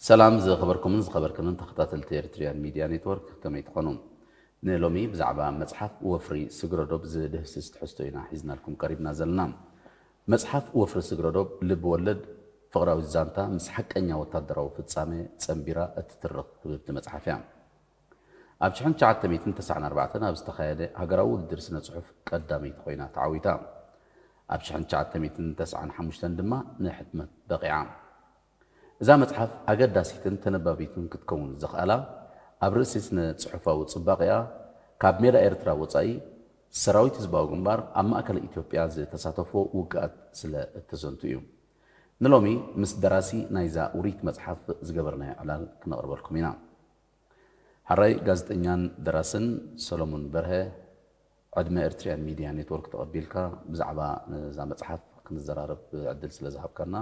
ሰላም ዝኸበርኩምን ዝኸበርክንን ተኸታተልቲ ኤርትሪያን ሚድያ ኔትወርክ፣ ከመይ ትኾኑ? ንሎሚ ብዛዕባ መጽሓፍ ወፍሪ ስግረዶብ ዝድህስስ ትሕዝቶ ኢና ሒዝናልኩም ቀሪብና ዘለና። መጽሓፍ ወፍሪ ስግረዶብ ልብ ወለድ ፍቕራዊት ዛንታ ምስ ሓቀኛ ወታደራዊ ፍጻሜ ጸንቢራ እትትርኽ ህብብቲ መጽሓፍ እያ። ኣብ ሽሕን ትሽዓተ ሚእትን ተስዓን ኣርባዕተን ኣብ ዝተኻየደ ሃገራዊ ውድድር ስነ ጽሑፍ ቀዳመይቲ ኮይና ተዓዊታ። ኣብ ሽሕን ትሽዓተ ሚእትን ተስዓን ሓሙሽተን ድማ ንሕትመት በቒዓ። እዛ መጽሓፍ ኣገዳሲትን ተነባቢትን ክትከውን ዘኽኣላ ኣብ ርእሲ ስነ ጽሑፋዊ ጽባቐኣ ካብ ሜዳ ኤርትራ ወጻኢ ሰራዊት ህዝባዊ ግንባር ኣብ ማእከል ኢትዮጵያ ዝተሳተፎ ውግኣት ስለ እተዘንቱ እዩ። ንሎሚ ምስ ደራሲ ናይዛ ውሪት መጽሓፍ ዝገበርናዮ ዕላል ክነቕርበልኩም ኢና። ሓራይ ጋዜጠኛን ደራስን ሰሎሙን በርሀ፣ ዕድመ ኤርትሪያን ሚድያ ኔትወርክ ተቐቢልካ ብዛዕባ እዛ መጽሓፍ ክንዘራረብ ዕድል ስለ ዝሃብካና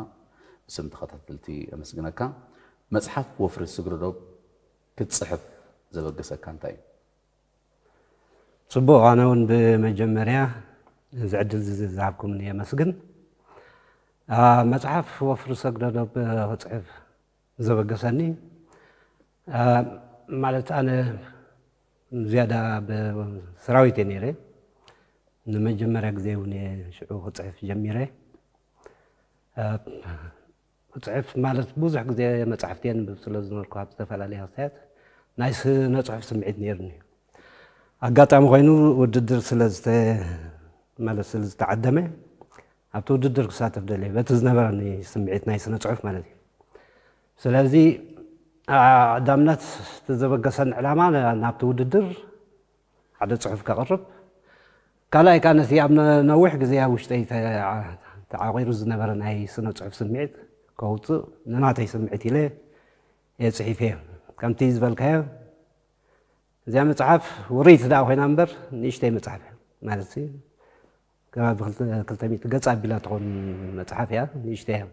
ብስም ተኸታተልቲ ኣመስግነካ። መጽሓፍ ወፍሪ ስግርዶብ ክትጽሕፍ ዘበገሰካ እንታይ እዩ? ጽቡቕ፣ ኣነ እውን ብመጀመርያ እዚ ዕድል እዚ ዝሃብኩምኒ የመስግን። ኣ፣ መጽሓፍ ወፍሪ ሰግረዶብ ክጽሕፍ ዘበገሰኒ፣ ኣ፣ ማለት ኣነ ዝያዳ ብሰራዊት እየ ነይረ። ንመጀመርያ ግዜ እውን እየ ሽዑ ክጽሕፍ ጀሚረ። ኣ፣ ክጽሕፍ ማለት ብዙሕ ግዜ መጻሕፍቲ የንብብ ስለ ዝነበርኩ ኣብ ዝተፈላለየ ክስታያት ናይ ስነ ጽሑፍ ስምዒት ነይሩኒ። ኣጋጣሚ ኮይኑ ውድድር ስለ ዝተ-፣ ማለት ስለ ዝተዓደመ ኣብቲ ውድድር ክሳተፍ ደልየ በቲ ዝነበረኒ ስምዒት ናይ ስነ ጽሑፍ ማለት እዩ። ስለዚ ኣ-፣ ቀዳምነት እቲ ዘበገሰኒ ዕላማ ና-፣ ናብቲ ውድድር ሓደ ጽሑፍ ከቕርብ፣ ካልኣይ ከኣ ነቲ ኣብ ነ-፣ ነዊሕ ግዜ ኣብ ውሽጠይ ተ-፣ ተዓቒሩ ዝነበረ ናይ ስነ ጽሑፍ ስምዒት ከውጽእ ንናተይ ስምዒት ኢለ እየ ጽሒፈዮ። ከምቲ ዝበልካዮ እዚኣ መጽሓፍ ውርይቲ ደኣ ኮይና እምበር ንእሽተይ መጽሓፍ እያ። ማለት ሲ ከባቢ ክልተ፣ ክልተ ሚእቲ ገጽ ኣቢላ ትኾን መጽሓፍ እያ፣ ንእሽተይ እያ።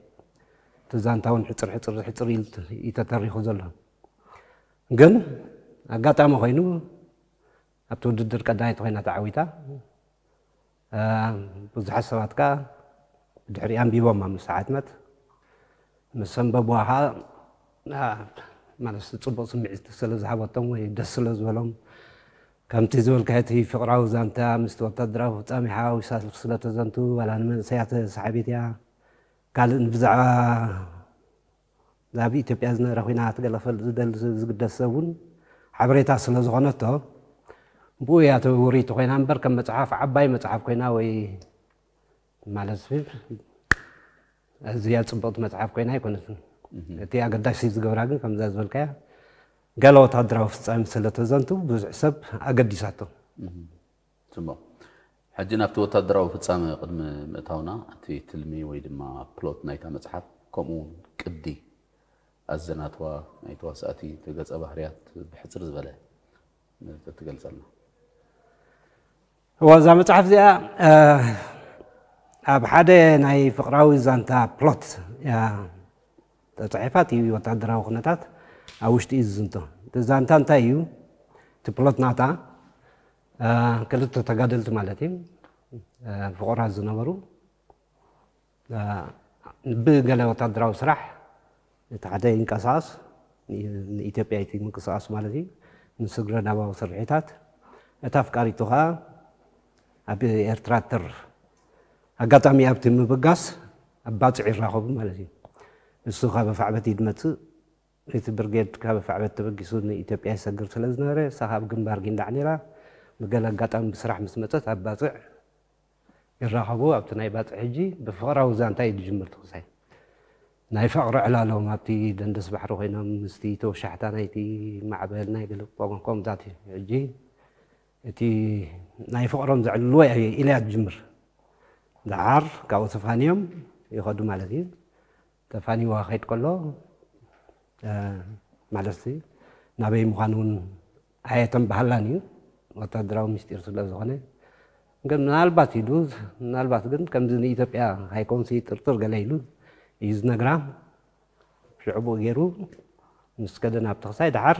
እቲ ዛንታ እውን ሕጽር ሕጽር ሕጽር ኢሉ እዩ ተተሪኹ ዘሎ። ግን ኣጋጣሚ ኮይኑ ኣብቲ ውድድር ቀዳመይቲ ኮይና ተዓዊታ። እ፣ ብዙሓት ሰባት ከኣ ብድሕሪ ኣንቢቦማ ምስ ሓትመት፣ ምስ ኣንበብዋ ከኣ፣ እ፣ ማለት ጽቡቕ ስምዒት ስለ ዝሃበቶም ወይ ደስ ስለ ዝበሎም፣ ከምቲ ዝበልካዮ እቲ ፍቕራዊ ዛንታ ምስቲ ወታደራዊ ፍጻሜ ሓዋዊሳ ስለ ተዘንቱ፣ ዋላ ንመንእሰያት ሰሓቢት እያ። ካልእ ብዛዕባ ኣብ ኢትዮጵያ ዝነበረ ኲናት ገለ ክፈልጥ ዝደሊ ዝግደስ ሰብ እውን ሓበሬታ ስለ ዝኾነቶ፣ ብኡ እያ እቲ ውርይቲ ኮይና እምበር ከም መጽሓፍ ዓባይ መጽሓፍ ኮይና ወይ ማለት ኣዝያ ጽብቕቲ መጽሓፍ ኮይና ኣይኮነትን። እቲ ኣገዳሲ ዝገብራ ግን ከምዛ ዝበልካያ ገለ ወታደራዊ ፍጻሜ ስለ ተዘንቱ ብዙሕ ሰብ ኣገዲሳቶ። ጽቡቕ። ሕጂ ናብቲ ወታደራዊ ፍጻመ ቅድሚ ምእታውና፣ እቲ ትልሚ ወይ ድማ ፕሎት ናይታ መጽሓፍ፣ ከምኡ እውን ቅዲ ኣዘናትዋ ናይ ተዋሳእቲ፣ እቲ ገጸ ባህርያት ብሕጽር ዝበለ ትገልጸልና። እዋ፣ እዛ መጽሓፍ እዚኣ፣ እ፣ ኣብ ሓደ ናይ ፍቕራዊ ዛንታ ፕሎት እያ ተጻሒፋ። እቲ ወታደራዊ ኩነታት ኣብ ውሽጢ እዩ ዝዝንቶ። እቲ ዛንታ እንታይ እዩ? እቲ ፕሎት ናታ፣ እ፣ ክልተ ተጋደልቲ ማለት እዩ፣ እ፣ ፍቑራት ዝነበሩ፣ እ፣ ብገለ ወታደራዊ ስራሕ እቲ ሓደ ይንቀሳቐስ፣ ንኢትዮጵያ እቲ ምንቅስቓስ ማለት እዩ፣ ንስግረ ዶባዊ ስርሒታት። እታ ኣፍቃሪቱ ኸኣ ኣብ ኤርትራ ትተርፍ። ኣጋጣሚ ኣብቲ ምብጋስ ኣብ ባጽዕ ይራኸቡ ማለት እዩ። እሱ ካብ ኣፋዕበት እዩ ዝመጽእ፣ እቲ ብርጌድ ካብ ኣፋዕበት ተበጊሱ ንኢትዮጵያ ይሰግር ስለ ዝነበረ፣ እሳ ካብ ግንባር ጊንዳዕ ነይራ። ብገለ ኣጋጣሚ ብስራሕ ምስ መጸት ኣብ ባጽዕ ይራኸቡ። ኣብቲ ናይ ባጽዕ ሕጂ ብፍቕራዊ ዛንታ እዩ ዝጅምር። ተኽሳይ ናይ ፍቕሪ ዕላሎም ኣብቲ ደንደስ ባሕሪ ኮይኖም ምስቲ ተወሻሕታ ናይቲ ማዕበል ናይ ገለ ቆም-፣ ከምኡታት እዩ። ሕጂ እቲ ናይ ፍቕሮም ዘዕልልዎ እዩ ኢላ እያ ትጅምር። ደሓር ካብኡ ተፋንዮም ይኸዱ ማለት እዩ። ተፋኒዋ ክኸይድ ከሎ፣ እ፣ ማለት ሲ ናበይ ምዃኑ እውን ኣየተንበሃላን እዩ፣ ወታደራዊ ምስጢር ስለ ዝኾነ። ግን ምናልባት ኢሉ፣ ምናልባት ግን ከምዚ ንኢትዮጵያ ኣይኮንሲ ጥርጥር ገለ ኢሉ እዩ ዝነግራ። ሽዑ ብኡ ገይሩ ምስ ከደ ናብ ተኽሳይ ደሓር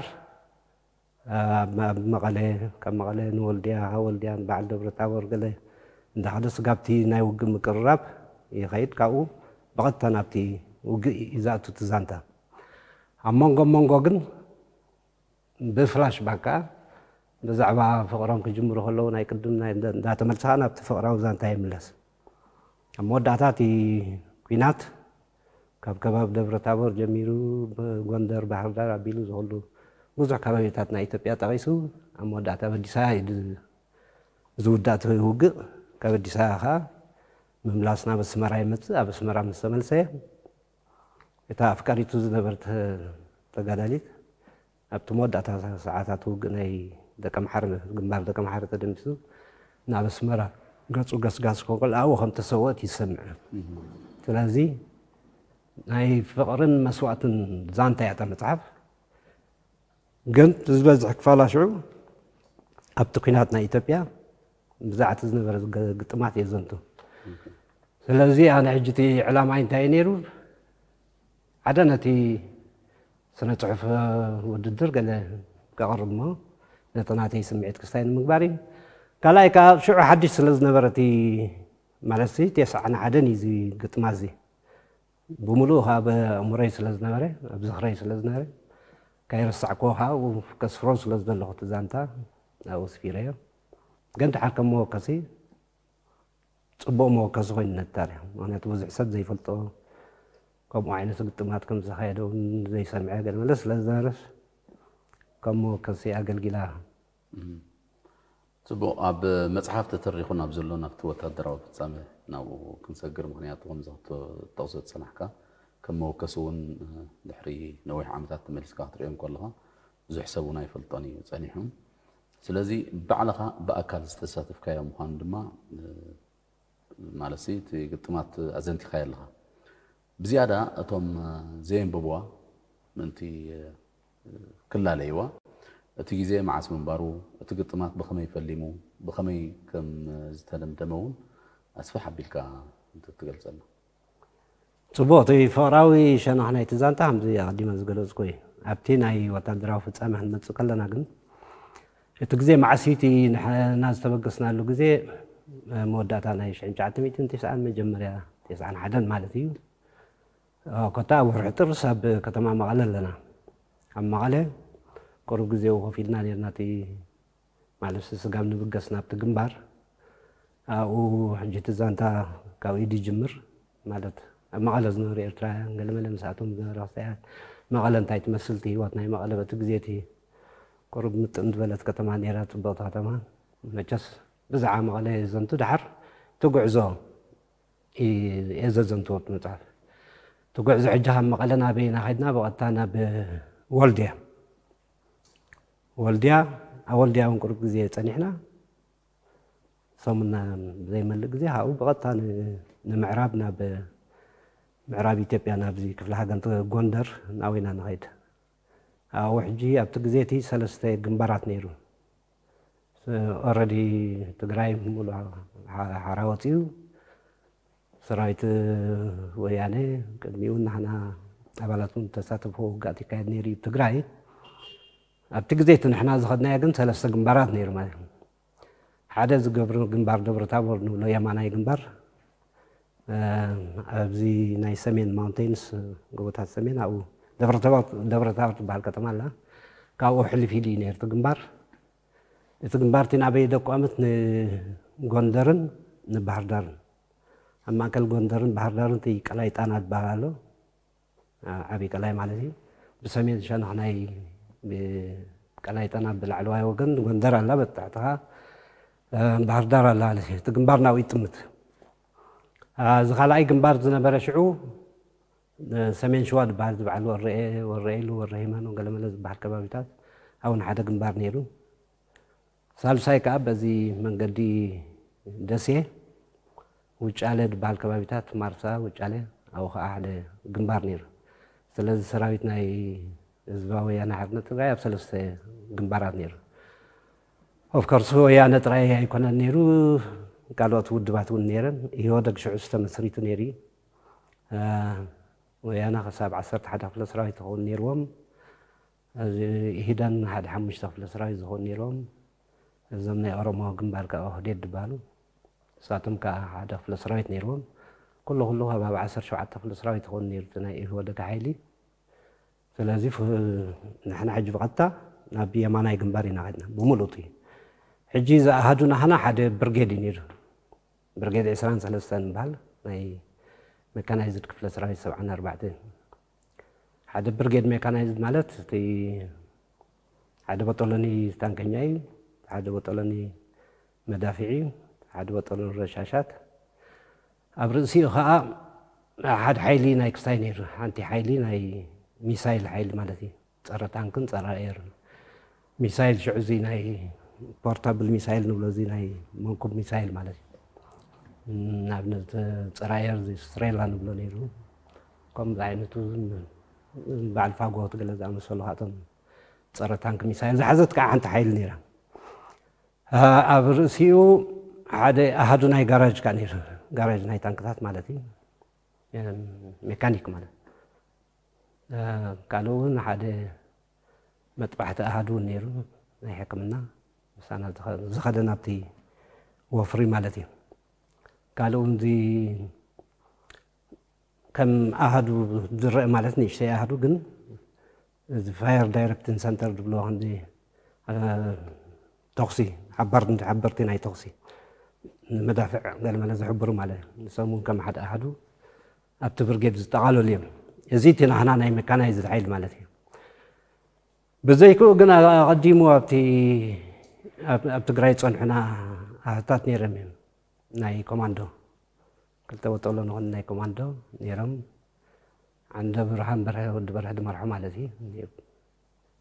ኣብ መቐለ፣ ካብ መቐለ ንወልድያ፣ ካብ ወልድያ ንበዓል ደብረ ታቦር ገለ እንዳኸደ ስጋብቲ ናይ ውግእ ምቅርራብ ይኸይድ። ካብኡ ብቐጥታ ናብቲ ውግእ እዩ ዝኣቱ እቲ ዛንታ። ኣብ መንጎ መንጎ ግን ብፍላሽ ባክ ከዓ ብዛዕባ ፍቕሮም ክጅምሩ ከለዉ ናይ ቅድም ናይ እንዳ- እንዳተመልስኻ ናብቲ ፍቕራዊ ዛንታ ይምለስ። ኣብ መወዳእታ እቲ ኲናት ካብ ከባቢ ደብረ ታቦር ጀሚሩ ብጎንደር፣ ባህር ዳር ኣቢሉ ዝኸሉ ብዙሕ ከባቢታት ናይ ኢትዮጵያ ጠቒሱ ኣብ መወዳእታ ኣብ ኣዲስ ኣበባ እዩ ድ- ዝውዳእ እቲ ውግእ። ካብ ኣዲስ ኣበባ ከዓ ምምላስ ናብ ኣስመራ ይመፅእ። ኣብ ኣስመራ ምስ ተመልሰ እታ ኣፍቀሪቱ ዝነበረት ተጋዳሊት ኣብቲ መወዳእታ ሰዓታት ውግእ ናይ ደቀምሓረ ግንባር ደቀምሓረ ተደምሲሱ ናብ ኣስመራ ገፁ ገስጋስ ከንቆል ኣብኡ ከም ተሰወት ይሰምዕ። ስለዚ ናይ ፍቕርን መስዋእትን ዛንታ እያ እታ መፅሓፍ። ግን ዝበዝሕ ክፋላ ሽዑ ኣብቲ ኲናት ናይ ኢትዮጵያ ብዛዕቲ ዝነበረ ግጥማት እየ ዘንቱ። ስለዚ ኣነ ሕጂ እቲ ዕላማይ እንታይ እዩ ነይሩ? ሓደ ነቲ ስነ ፅሑፍ ውድድር ገለ ከቕርብ እሞ ነቲ ናተይ ስምዒት ክስታይ ንምግባር እዩ። ካልኣይ ከዓ ሽዑ ሓድሽ ስለ ዝነበረ እቲ ማለት ተስዓን ሓደን እዩ እዚ ግጥማ እዚ ብምሉኡ ከዓ ኣብ ኣእምሮይ ስለ ዝነበረ ኣብ ዝኽረይ ስለ ዝነበረ ከይረሳዕክዎ ከዓ ኣብኡ ከስፍሮ ስለ ዝደለኹ እቲ ዛንታ ኣብኡ ስፊረዮ። ግን ድሓር ከም መወከሲ ፅቡቕ መወከሲ ኮይኑ ነቲ ታሪኽ። ምክንያቱ ብዙሕ ሰብ ዘይፈልጦ ከምኡ ዓይነት ግጥማት ከም ዝተኻየደ እውን ዘይሰምዐ ገለ መለ ስለ ዝነበረስ ከም መወከሲ ኣገልጊላ። ፅቡቕ። ኣብ መፅሓፍ ተተሪኹ ናብ ዘሎ ናብቲ ወታደራዊ ፍፃመ ናብኡ ክንሰግር፣ ምክንያቱ ከምዚ ክትጠቕሶ ዝፀናሕካ ከም መወከሲ እውን ድሕሪ ነዊሕ ዓመታት ተመሊስካ ክትሪኦ እንከለኻ ብዙሕ ሰብ እውን ኣይፈልጦን እዩ ፀኒሑ። ስለዚ ባዕልኻ ብኣካል ዝተሳተፍካዮ ምዃኑ ድማ ማለት እቲ ግጥማት ኣዘንቲኻዮ ኣለኻ። ብዝያዳ እቶም ዘየንበብዋ ምእንቲ ክላለይዋ እቲ ግዜ መዓስ ምንባሩ፣ እቲ ግጥማት ብኸመይ ፈሊሙ፣ ብኸመይ ከም ዝተደምደመ እውን ኣስፍሕ ኣቢልካ እንተትገልጸልና። ጽቡቕ፣ እቲ ፍቕራዊ ሸነኽ ናይቲ ዛንታ ከምዚ ኣቐዲመ ዝገለጽኩ እዩ። ኣብቲ ናይ ወታደራዊ ፍጻመ ክንመጽእ ከለና ግን እቲ ግዜ መዓስ እዩ እቲ ንሕና ዝተበገስናሉ ግዜ መወዳእታ ናይ ሽሕን ትሽዓተ ሚእትን ተስዓን መጀመርያ ተስዓን ሓደን ማለት እዩ። ኮታ ኣብ ወርሒ ጥርስ ኣብ ከተማ መቐለ ኣለና። ኣብ መቐለ ቅሩብ ግዜ ኮፍ ኢልና ነርና እቲ ማለት ስጋብ ንብገስ ናብቲ ግንባር ኣብኡ ሕጂ እቲ ዛንታ ካብ ኢድ ይጅምር ማለት ኣብ መቐለ ዝነበሩ ኤርትራውያን ገለመለ ምስኣቶም ዝነበረ ክስታያት መቐለ እንታይ ትመስል እቲ ህይወት ናይ መቐለ በቲ ግዜ እቲ ቁሩብ ምጥን ዝበለት ከተማ ነይራ ፅብቕቲ ከተማ መቸስ ብዛዕባ መቐለ የዘንቱ ደሓር እቲ ጉዕዞ የዘዘንትዎ እቲ መፅሓፍ እቲ ጉዕዞ ሕጂ ካብ መቐለ ናበይና ከድና ብቐጥታ ናብ ወልድያ ወልድያ ኣብ ወልድያ እውን ቅሩብ ግዜ ፀኒሕና ሰሙና ዘይመልእ ግዜ ካብኡ ብቐጥታ ንምዕራብ ናብ ምዕራብ ኢትዮጵያ ናብዚ ክፍለ ሃገር ጎንደር ናበይና ንኸይድ ኣብኡ ሕጂ ኣብቲ ግዜ እቲ ሰለስተ ግንባራት ነይሩ ኦረዲ ትግራይ ሙሉ ሓራ ወፂኡ ሰራዊት ወያነ ቅድሚኡ ናህና ኣባላት እውን ተሳተፎ ውጋእ ይካየድ ነይሩ እዩ ትግራይ ኣብቲ ግዜ እቲ ንሕና ዝኸድናዮ ግን ሰለስተ ግንባራት ነይሩ ማለት እዩ ሓደ ዝገብር ግንባር ደብረ ታቦር ንብሎ የማናይ ግንባር ኣብዚ ናይ ሰሜን ማውንቴንስ ጎቦታት ሰሜን ኣብኡ ደብረ ታቦር ትበሃል ከተማ ኣላ ካብኡ ሕልፍ ኢሉ እዩ ነይሩ እቲ ግንባር እቲ ግንባር እቲ ናበይ ደቋምት ንጎንደርን ንባህርዳርን ኣብ ማእከል ጎንደርን ባህርዳርን እቲ ቀላይ ጣና ዝበሃል ኣሎ ዓብይ ቀላይ ማለት እዩ ብሰሜን ሸነኽ ናይ ቀላይ ጣና ብላዕለዋይ ወገን ጎንደር ኣላ በታሕትኻ ባህርዳር ኣላ ማለት እዩ እቲ ግንባር ናብኡ ይጥምት እዚ ካልኣይ ግንባር ዝነበረ ሽዑ ሰሜን ሸዋ ዝበሃል ዝበዓል ወረኤ ወረኤሉ ወረ ሂማኖ ገለመለ ዝበሃል ከባቢታት ኣብኡ ሓደ ግንባር ነይሩ ሳልሳይ ከዓ በዚ መንገዲ ደሴ ውጫለ ዝበሃል ከባቢታት ማርሳ ውጫለ ኣብኡ ከዓ ሓደ ግንባር ነይሩ ስለዚ ሰራዊት ናይ ህዝባዊ ወያነ ሓርነት ትግራይ ኣብ ሰለስተ ግንባራት ነይሩ ኦፍኮርስ ወያነ ጥራይ ኣይኮነን ነይሩ ካልኦት ውድባት እውን ነይረን ኢህወደግ ሽዑ ዝተመስሪቱ ነይሩ እዩ ወያነ ክሳብ ዓሰርተ ሓደ ክፍለ ሰራዊት ይኸውን ነይርዎም ኢህደን ሓደ ሓሙሽተ ክፍለ ሰራዊት ዝኾኑ ነይርዎም እዞም ናይ ኦሮሞ ግንባር ከዓ ኦህዴድ ዝበሃሉ ንሳቶም ከዓ ሓደ ክፍለ ሰራዊት ነይርዎም ኩሉ ኩሉ ካብ ኣብ ዓሰርተ ሸውዓተ ክፍለ ሰራዊት ይኾኑ ነይሩ እቲ ናይ ኢህወደግ ሓይሊ ስለዚ ፍ- ንሕና ሕጂ ብቐጥታ ናብ የማናይ ግንባር ኢና ከድና ብምሉእ እቲ። ሕጂ ዝኣሃዱ ናህና ሓደ ብርጌድ እዩ ነይሩ። ብርጌድ ዕስራን ሰለስተን ይበሃል፣ ናይ ሜካናይዝድ ክፍለ ሰራዊት ሰብዓን ኣርባዕተን። ሓደ ብርጌድ ሜካናይዝድ ማለት እቲ ሓደ በጦሎኒ ታንከኛ እዩ፣ ሓደ በጦሎኒ መዳፍዒ፣ ሓደ በጦሎኒ ረሻሻት። ኣብ ርእሲኡ ከዓ ሓደ ሓይሊ ናይ ክስታይ ነይሩ። ሓንቲ ሓይሊ ናይ ሚሳይል ሓይሊ ማለት እዩ፣ ጸረ ታንክን ጸረ ኣየርን። ሚሳይል ሽዑ እዚ ናይ ፖርታብል ሚሳይል ንብሎ፣ እዚ ናይ መንኩብ ሚሳይል ማለት እዩ። ንኣብነት ጸረ ኣየር እዚ ስትሬላ ንብሎ ነይሩ። ከምዚ ዓይነቱ በዓል ፋጎ ትገለ ዝኣመሰሉ፣ ካብቶም ጸረ ታንክ ሚሳይል ዝሓዘት ከዓ ሓንቲ ሓይሊ ነይራ። ኣብ ርእሲኡ ሓደ ኣሃዱ ናይ ጋራጅ ከዓ ነይሩ። ጋራጅ ናይ ታንክታት ማለት እዩ፣ ሜካኒክ ማለት። ካልእ እውን ሓደ መጥባሕቲ ኣሃዱ እውን ነይሩ፣ ናይ ሕክምና ምሳና ዝኸ- ዝኸደ ናብቲ ወፍሪ ማለት እዩ። ካልእ እውን እዚ ከም ኣሃዱ ዝረአ ማለት ንእሽተይ ኣሃዱ ግን እዚ ፋየር ዳይሬክቲንግ ሰንተር ዝብሎ ከምዚ ተኹሲ ሓበርቲ ሓበርቲ ናይ ተኹሲ ንመዳፍዕ ገለመለ ዝሕብሩ ማለት እዩ። ንሶም እውን ከም ሓደ ኣሃዱ ኣብቲ ብርጌድ ዝጠቓለሉ እዮም። እዚ እቲ ናህና ናይ ሜካናይዝድ ሓይሊ ማለት እዩ። ብዘይክኡ ግን ኣቐዲሙ ኣብቲ ኣብ ትግራይ ዝፀንሑና ኣህታት ነይሮም እዮም። ናይ ኮማንዶ ክልተ በጦሎ ንኾን ናይ ኮማንዶ ነይሮም። ዓንደ ብርሃን በርሀ፣ ወዲ በርሀ ድመርሖ ማለት እዩ።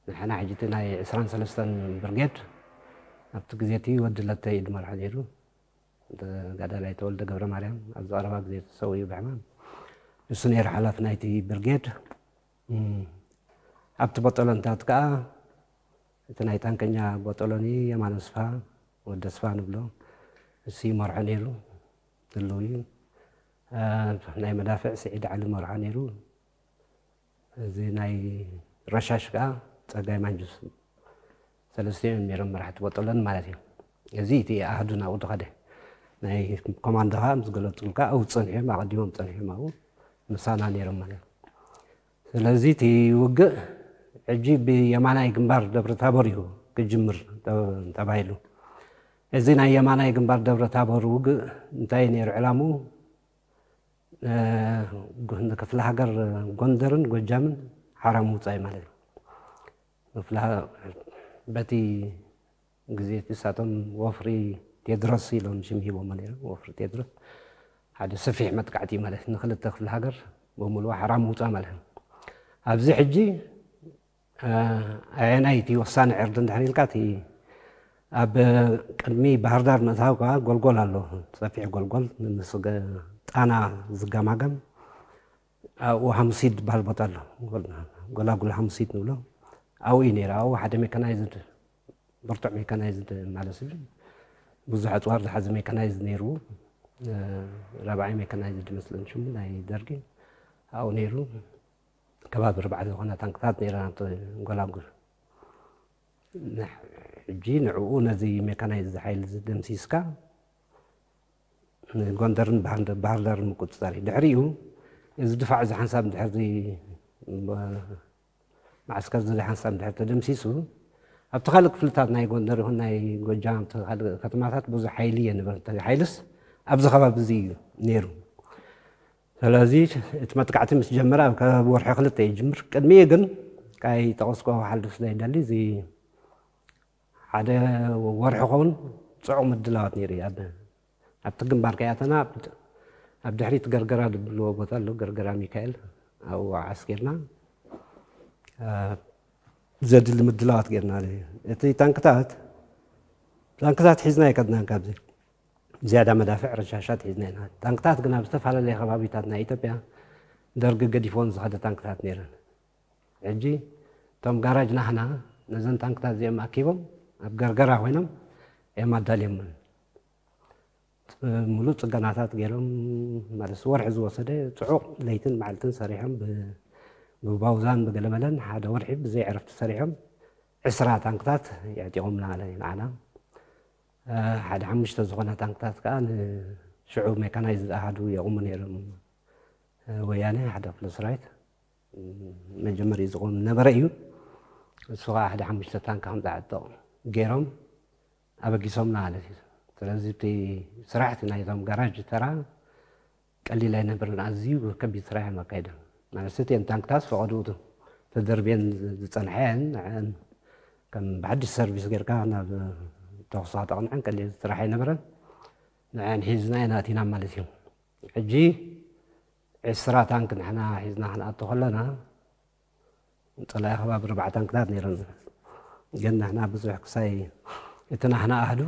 ንሕና ሕጂ እቲ ናይ ዕስራን ሰለስተን ብርጌድ ኣብቲ ግዜ እቲ ወዲ ለተ እዩ ድመርሖ ነይሩ። ተጋዳላይ ተወልደ ገብረ ማርያም ኣብዚ ቀረባ ግዜ ተሰዊኡ ብሕማም። እሱ ነይሩ ሓላፊ ናይቲ ብርጌድ። ኣብቲ በጦሎንታት ከዓ እቲ ናይ ታንከኛ በጦሎኒ የማነ ስፋ፣ ወደ ስፋ ንብሎ፣ እሱ ይመርሖ ነይሩ። ህልው እዩ። ናይ መዳፍዕ ስዒድ ዓሊ መርሖ ነይሩ። እዚ ናይ ረሻሽ ከዓ ፀጋይ ማንጁስ። ሰለስቲኦም ነይሮም መራሕቲ በጦሎን ማለት እዩ። እዚ እቲ ኣህዱ ናብኡ ድኸደ ናይ ኮማንዶ ከዓ ምስ ገለፁልካ ኣብኡ ፀኒሖም ኣቐዲሞም ፀኒሖም ኣብኡ ምሳና ነይሮም ማለት እዩ። ስለዚ እቲ ውግእ ሕጂ ብየማናይ ግንባር ደብረ ታቦር እዩ ክጅምር ተባሂሉ። እዚ ናይ የማናይ ግንባር ደብረ ታቦር ውግእ እንታይ ነይሩ ዕላሙ? ንክፍለ ሃገር ጎንደርን ጎጃምን ሓራ ምውፃእ ማለት እዩ። በቲ ግዜ እቲ ንሳቶም ወፍሪ ቴድሮስ ኢሎም ሽም ሂቦሞ ነይሮም። ወፍሪ ቴድሮስ ሓደ ሰፊሕ መጥቃዕቲ ማለት እዩ፣ ንክልተ ክፍለ ሃገር ብምሉኡ ሓራ ምውፃእ ማለት እዩ። ኣብዚ ሕጂ ኣየናይ እቲ ወሳኒ ዕርዲ እንድሕር ኢልካ እቲ ኣብ ቅድሚ ባህርዳር ምእታው ከዓ ጎልጎል ኣሎ፣ ሰፊሕ ጎልጎል ምስ ጣና ዝገማገም ኣብኡ ሓሙሲት ዝበሃል ቦታ ኣሎ፣ ጎላጉል ሓሙሲት ንብሎ ኣብኡ እዩ ነይሩ። ኣብኡ ሓደ ሜካናይዝድ ብርቱዕ ሜካናይዝድ ማለት ብዙሕ ኣፅዋር ዝሓዘ ሜካናይዝድ ነይሩ። ራብዓይ ሜካናይዝድ መስለን ሽሙ ናይ ደርጊ ኣብኡ ነይሩ። ከባቢ ርባዕ ዝኾና ታንክታት ነይረን ኣብቲ ጎላጉል። ሕጂ ንዕኡ ነዚ ሜካናይዝድ ሓይሊ ደምሲስካ ንጎንደርን ባህርዳርን ምቁፅፃር እዩ። ድሕሪኡ እዚ ድፋዕ እዚ ሓንሳብ ድሕሪ መዓስከር እዚ ሓንሳብ ድሕሪ ተደምሲሱ ኣብቲ ካልእ ክፍልታት ናይ ጎንደር ይኹን ናይ ጎጃም ኣብቲ ካልእ ከተማታት ብዙሕ ሓይሊ እየ ንበር። ሓይልስ ኣብዚ ከባቢ እዚ እዩ ነይሩ። ስለዚ እቲ መጥቃዕቲ ምስ ጀመረ ኣብ ከባቢ ወርሒ ክልተ እዩ ጅምር። ቅድሚኡ ግን ካይ ጠቐስኮ ሓልፍ ስለ ይደሊ እዚ ሓደ ወርሒ ኸውን ፅዑቕ ምድላዋት ነይሩ እዩ። ኣብቲ ግንባር ከይኣተና ኣብ ድሕሪት ገርገራ ዝብልዎ ቦታ ኣሎ፣ ገርገራ ሚካኤል ኣብኡ ዓስኪርና ዘድሊ ምድላዋት ጌርና። እቲ ታንክታት ታንክታት ሒዝና ይከድናን ካብዚ ዝያዳ መዳፍዕ ረሻሻት ሒዝና ኢና። ታንክታት ግን ኣብ ዝተፈላለየ ከባቢታት ናይ ኢትዮጵያ ደርጊ ገዲፎን ዝኸደ ታንክታት ነይረን። ሕጂ እቶም ጋራጅ ናህና ነዘን ታንክታት እዚኦም ኣኪቦም ኣብ ገርገራ ኮይኖም እዮም ኣዳልዮምን። ሙሉእ ፅገናታት ገይሮም ማለት ወርሒ ዝወሰደ ፅዑቕ ለይትን መዓልትን ሰሪሖም ብባውዛን ብገለመለን ሓደ ወርሒ ብዘይ ዕረፍቲ ሰሪሖም ዕስራ ታንክታት የዕጢቖምና ንዓና። ሓደ ሓሙሽተ ዝኾና ታንክታት ከዓ ንሽዑ ሜካናይዝ ዝኣሃዱ የቑሙ ነይሮም ወያነ ሓደ ክፍለ ሰራዊት። መጀመሪ ዝቆም ነበረ እዩ። እሱ ከዓ ሓደ ሓሙሽተ ታንካ ከም ዝዓጠቕ ገይሮም ኣበጊሶምና ማለት እዩ። ስለዚ እቲ ስራሕ እቲ ናይቶም ጋራጅ ተራ ቀሊል ኣይነበረን። ኣዝዩ ከቢድ ስራሕ እዮም ኣካይዶም። ማለት እተን ታንክታት ፈቐድኡ ተደርብየን ዝጸንሐ እየን። ንዐን ከም ብሓድሽ ሰርቪስ ጌርካ ናብ ተኹሲ ከተቕንዐን ቀሊል ስራሕ ኣይነበረን። ንዐን ሒዝና ኢና ኣቲና ማለት እዩ። ሕጂ ዕስራ ታንክ ንሕና ሒዝና ክንኣቱ ከለና፣ ጸላኢ ከባቢ ኣርባዕተ ታንክታት ነይረን። ግን ንሕና ብዙሕ ክሳይ፣ እቲ ናሕና ኣሃዱ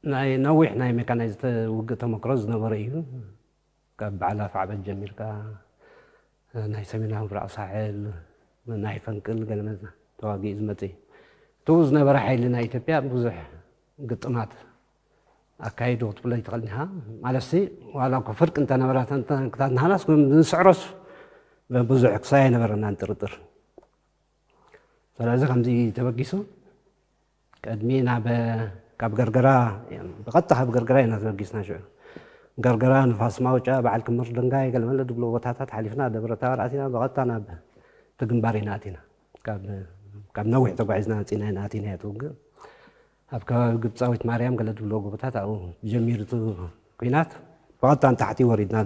ናይ ነዊሕ ናይ ሜካናይዝድ ውግእ ተመክሮ ዝነበረ እዩ። ካብ በዓል ኣፍዓበት ጀሚርካ፣ ናይ ሰሜናዊ ምብራቕ ሳሕል፣ ናይ ፈንቅል ገለ መለ ተዋጊኡ ዝመጽእ እዩ። እቱ ዝነበረ ሓይሊ ናይ ኢትዮጵያ ብዙሕ ግጥማት ኣካይዱ ክትብሎ ይትኽእል ኢኻ። ማለትሲ፣ ዋላ እኮ ፍርቂ እንተነበረ፣ እተን ታንክታት ንሃናስ ግን ዝንስዕሮስ ብዙሕ ክሳይ ኣይነበረናን ጥርጥር። ስለዚ ከምዚ ተበጊሱ፣ ቅድሚ ናብ፣ ካብ ገርገራ፣ ብቐጥታ ካብ ገርገራ ኢና ተበጊስና። ሽዑ ገርገራ፣ ንፋስ ማውጫ፣ በዓል ክምር ድንጋይ፣ ገለ መለ ድብሎ ቦታታት ሓሊፍና፣ ደብረ ታቦር ኣቲና፣ ብቐጥታ ናብ እቲ ግንባር ኢና ኣቲና። ካብ፣ ካብ ነዊሕ ተጓዒዝና መጺና ኢና ኣቲና እያ ትውግእ። ኣብ ከባቢ ግብጻዊት ማርያም ገለ ድብሎ ጎቦታት ኣብኡ ጀሚሩ እቲ ኲናት። ብቐጥታ ንታሕቲ ወሪድና፣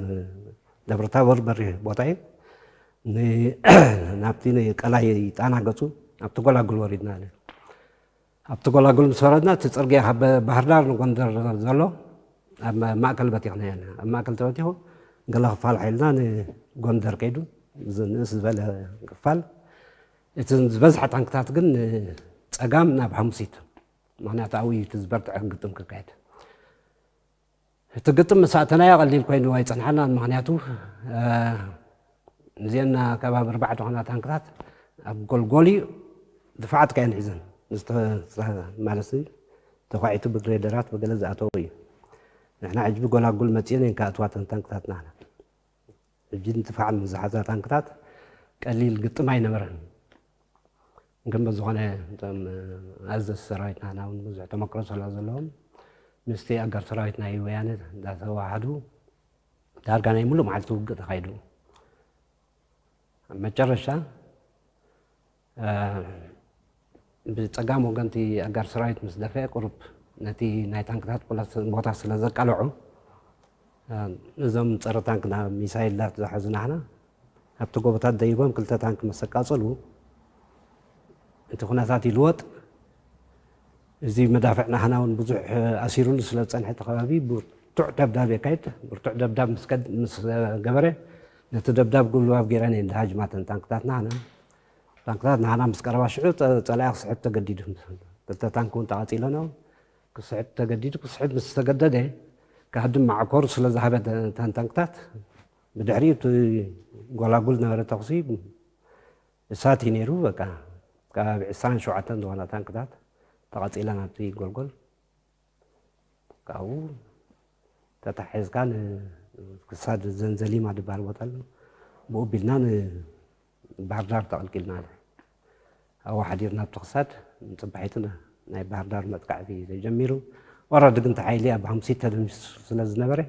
ደብረ ታቦር በሪህ ቦታ እዩ። ን-፣ ናብቲ ንቀላይ ጣና ገጹ፣ ኣብቲ ጎላጉል ወሪድና። ኣብቲ ጎላጉል ምስ ወረድና፣ እቲ ጽርግያ ካብ ባህር ዳር ንጎንደር ዘሎ፣ ኣብ ማእከል በቲኽና ኢና። ኣብ ማእከል ተበቲኹ፣ ገለ ክፋል ሓይልና ንጎንደር ከይዱ፣ እዚ ንእስ ዝበለ ክፋል። እቲ ዝበዝሐ ታንክታት ግን ንጸጋም ናብ ሓሙሲት፣ ምኽንያቱ ኣብኡ እዩ እቲ ዝበርትዐ ግጥም ክካየድ። እቲ ግጥም ምስ ኣተናዮ ቀሊል ኮይኑ ኣይጸንሓናን። ምኽንያቱ፣ እ፣ እዚአን ከባቢ ኣርባዕተ ዝኾና ታንክታት ኣብ ጎልጎል እዩ፣ ድፋዓት ከየን ሒዘን፣ ዝተ-፣ ማለትሲ፣ ተኳዒቱ ብግሬደራት ብገለ ዝኣተወ እዩ። ንሕና ሕጂ ብጎላጉል መጺአን እየን ክኣትዋ እተን ታንክታት ናህና። ሕጂ ንድፋዕ ምስ ዝሓዛ ታንክታት ቀሊል ግጥም ኣይነበረን። ግን ብዝኾነ እቶም ኣዘዝቲ ሰራዊትና ናና እውን ብዙሕ ተመክሮ ስለ ዘለዎም፣ ምስቲ ኣጋር ሰራዊት ናይ ወያነ እንዳተዋሃዱ ዳርጋ ናይ ሙሉእ መዓልቲ ውግእ ተኻይዱ። ኣብ መጨረሻ፣ እ፣ ብጸጋም ወገንቲ ኣጋር ሰራዊት ምስ ደፍአ፣ ቁሩብ ነቲ ናይ ታንክታት ፖለስ-፣ ቦታ ስለ ዘቃልዑ፣ እ፣ እዞም ጸረ ታንክ ናብ ሚሳይላት ዝሓዙ ናህና ኣብቲ ጎቦታት ደይቦም ክልተ ታንክ ምስ ኣቃጸሉ፣ እቲ ኩነታት ይልወጥ። እዚ መዳፍዕ ናህና እውን ብዙሕ ኣሲሩሉ ስለ ዝጸንሐ፣ እቲ ከባቢ ብርቱዕ ደብዳብ የካይድ። ብርቱዕ ደብዳብ ምስ ከድ-፣ ምስ ገበረ፣ ነቲ ደብዳብ ጉልባብ ገይረን እየን ዝሃጅማ እተን ታንክታት ናህና። ታንክታት ናህና ምስ ቀረባ ሽዑ ጸ-፣ ጸላኢ ክስሕት ተገዲዱ። ክልተ ታንክ እውን ተቓጺለናው። ክስሕት ተገዲዱ። ክስሕት ምስ ተገደደ፣ ክሃድም ማዕኮር ስለ ዝሃበ፣ እተን ታንክታት፣ ብድሕሪኡ እቲ ጎላጉል ዝነበረ ተኹሲ እሳት እዩ ነይሩ። በቃ፣ ካብ ዕስራን ሸውዓተን ዝኾና ታንክታት ተቓጺለን ኣብቲ ጎልጎል። ካብኡ ተታሒዝካ ን-፣ ክሳድ ዘንዘሊማ ዝበሃል ቦታ ኣሎ። ብኡ ኣቢልና ንባህር ዳር ተቐልቂልና። ኣብኡ ሓዲርና ኣብቲ ክሳድ፣ ንጽባሒቱ ናይ ባህር ዳር መጥቃዕቲ ተጀሚሩ። ወረድ ግን እቲ ሓይሊ ኣብ ሓሙሲት ተደምሲሱ ስለ ዝነበረ፣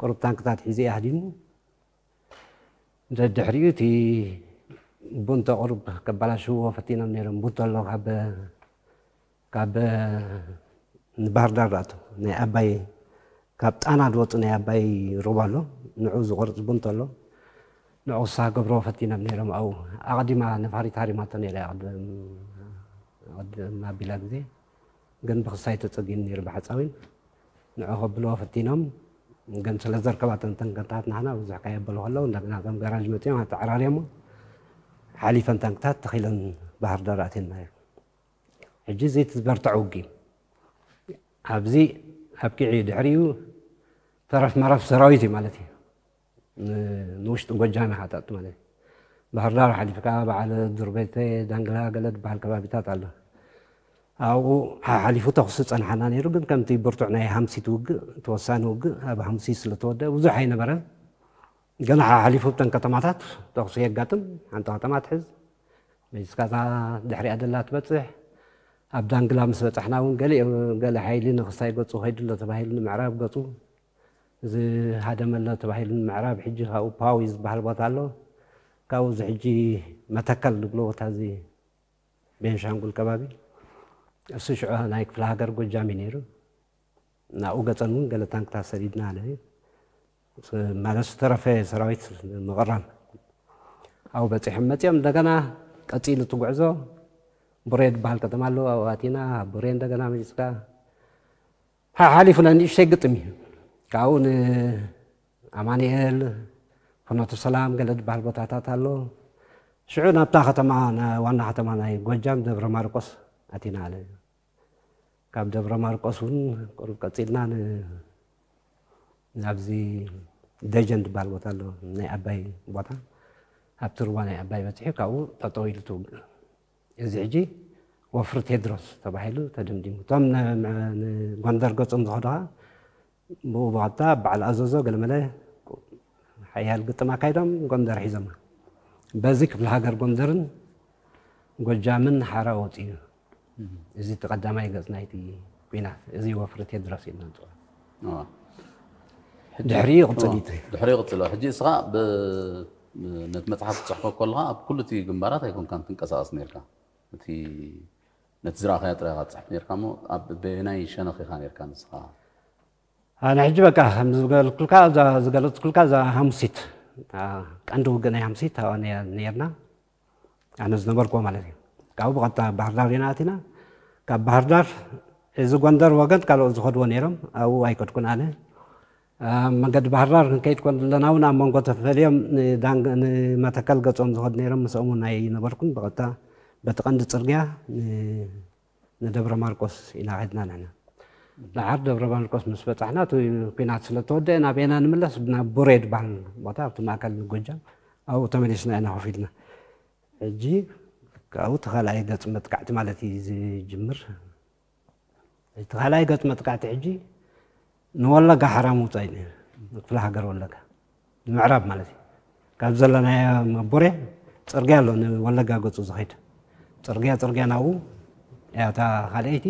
ቁሩብ ታንክታት ሒዙ እዩ ሃዲሙ። ደድሕሪኡ እቲ ቡንቶ ቁሩብ ከባላሽዎ ፈቲኖም ነይሮም። ቡንቶ ኣሎ ካብ፣ ካብ ንባህር ዳር ዝኣቱ ናይ ኣባይ፣ ካብ ጣና ዝወፁ ናይ ኣባይ ሩባ ኣሎ፣ ንዑ ዝቆርፅ ቡንቶ ኣሎ። ንዑ ክሳ ገብሮ ፈቲኖም ነይሮም። ኣብኡ ኣቐዲማ ነፋሪት ሃሪማቶ ነይራ እያ፣ ቅድም፣ ቅድም ኣቢላ ግዜ። ግን ብክሳይ ተጸጊኑ ነይሩ ብሓጻዊን። ንዑ ከብልዎ ፈቲኖም፣ ግን ስለ ዘርከባተን ተንከታት ንሕና ብዙሕ ካየበሉ ከለዉ፣ እንደገና እቶም ጋራጅ መጺኦም ኣተዓራርዮሞ፣ ሓሊፈን ታንክታት ተኺለን ባህር ዳር ኣትየና እዩ። ሕጂ እዚ እቲ ዝበርትዐ ውግእ እዩ። ኣብዚ ኣብቂዑ እዩ። ድሕሪኡ ተረፍ መረፍ ሰራዊት እዩ ማለት እዩ። ን-፣ ንውሽጢ ጎጃም ኢኻ ትኣቱ ማለት እዩ። ባህር ዳር ሓሊፍካ በዓል ዱርቤቴ፣ ዳንግላ ገለ ዝበሃል ከባቢታት ኣሎ። ኣብኡ ሓሓሊፉ ተኹሲ ጸንሓና ነይሩ፣ ግን ከምቲ ብርቱዕ ናይ ሃምሲት ውግእ፣ ተወሳኒ ውግእ ኣብ ሃምሲት ስለ ተወደአ ብዙሕ ኣይነበረን። ገና ሓሓሊፉ እተን ከተማታት ተኹሲ የጋጥም፣ ሓንቲ ከተማ ትሕዝ፣ መሊስካ እታ ድሕሪኣ ደላ ትበጽሕ። ኣብ ዳንግላ ምስ በጻሕና እውን ገሊኡ፣ ገለ ሓይሊ ንኽሳይ ገጹ ከይዱ ኣሎ ተባሂሉ ንምዕራብ ገጹ ዝሃደመ ኣሎ ተባሂሉ ንምዕራብ፣ ሕጂ ካብኡ ፓዊ ዝበሃል ቦታ ኣሎ። ካብኡ እዚ ሕጂ መተከል ዝብሎ ቦታ እዚ ቤንሻንጉል ከባቢ፣ እሱ ሽዑ ናይ ክፍለ ሃገር ጎጃም እዩ ነይሩ። ናብኡ ገጸን እውን ገለ ታንክታት ሰዲድና ኣለ። ማለት ዝተረፈ ሰራዊት ምቕራም። ኣብኡ በጺሖም መጺኦም እንደገና ቀጺሉ እቲ ጉዕዞ ቡሬ ዝበሃል ከተማ ኣሎ፣ ኣብኡ ኣቲና። ኣብ ቡሬ እንደገና መሊስካ ሓሓሊፉ ናይ ንእሽተይ ግጥም እዩ። ካብኡ ንኣማኑኤል፣ ፍኖተ ሰላም ገለ ዝበሃል ቦታታት ኣሎ። ሽዑ ናብታ ከተማ፣ ና-፣ ዋና ከተማ ናይ ጎጃም ደብረ ማርቆስ ኣቲና ኣለ። ካብ ደብረ ማርቆስ እውን ቁሩብ ቀጺልና ን-፣ ናብዚ ደጀን ዝበሃል ቦታ ኣሎ፣ ናይ ኣባይ ቦታ፣ ኣብቲ ሩባ ናይ ኣባይ በጺሑ ካብኡ ጠጠው ኢሉ እቲ ውግእ። እዚ ሕጂ ወፍሪ ቴድሮስ ተባሂሉ ተደምዲሙ። እቶም ን-፣ ን-፣ ንጎንደር ገጾም ዝኸዱ ኸዓ ብኡ ብቐጥታ በዓል ኣዘዞ ገለመለ ሓያል ግጥም ኣካይዶም ጎንደር ሒዞማ። በዚ ክፍለ ሃገር ጎንደርን ጎጃምን ሓራ ወፂኡ። እዚ እቲ ቀዳማይ ገጽ ናይቲ ኲናት፣ እዚ ወፍሪ ቴድሮስ ኢልና ንፅውዖ። እዋ። ሕጂ ድሕሪኡ ይቕጽል እዩ። ድሕሪኡ ይቕጽል። ሕጂ እስኻ ብ-፣ ነቲ መጽሓፍ ትጽሕፎ ከለኻ ኣብ ኩሉ እቲ ግንባራት ኣይኮንካን ትንቀሳቐስ ነርካ። እቲ፣ ነቲ ዝረኣኻዮ ጥራይ ኢኻ ትጽሕፍ ነርካ እሞ ኣብ በየናይ ሸነኽ ኢኻ ነርካ ንስኻ? ኣነ ሕጂ በቃ ከም ዝገለጽኩልካ፣ እዛ ዝገለጽኩልካ እዛ ሓሙሲት፣ እታ ቀንዲ ውግእ ናይ ሓሙሲት ኣብኣ ነይ-፣ ነይርና። ኣነ ዝነበርኩዎ ማለት እዩ። ካብኡ ብቐጥታ ባህር ዳር ኢና ኣቲና። ካብ ባህር ዳር እዚ ጎንደር ወገን ካልኦት ዝኸድዎ ነይሮም፣ ኣብኡ ኣይከድኩን ኣነ። ኣብ መንገዲ ባህር ዳር ክንከይድ ከለና እውን ኣብ መንጎ ተፈልዮም ንዳንግ-፣ ንመተከል ገጾም ዝኸዱ ነይሮም፣ ምስኦም እውን ኣይነበርኩን። ብቐጥታ በቲ ቀንዲ ጽርግያ ን-፣ ንደብረ ማርቆስ ኢና ከድና ንሕና። ደሓር ደብረ ማርቆስ ምስ በጻሕና፣ እቲ ኲናት ስለ ተወደአ፣ ናበየና ንምለስ? ናብ ቡሬ ዝበሃል ቦታ፣ ኣብቲ ማእከል ጎጃም፣ ኣብኡ ተመሊስና ኢና ኮፍ ኢልና። ሕጂ ካብኡ እቲ ካልኣይ ገጽ መጥቃዕቲ ማለት እዩ ዝጅምር። እቲ ካልኣይ ገጽ መጥቃዕቲ ሕጂ ንወለጋ ሓራ ምውጻእ እዩ ነይሩ። ንክፍለ ሃገር ወለጋ። ንምዕራብ ማለት እዩ። ካብ ዘለናዮ ቡሬ ጽርግያ ኣሎ ንወለጋ ገጹ ዝኸይድ። ጽርግያ፣ ጽርግያ ናብኡ እያ እታ ካልኣይቲ።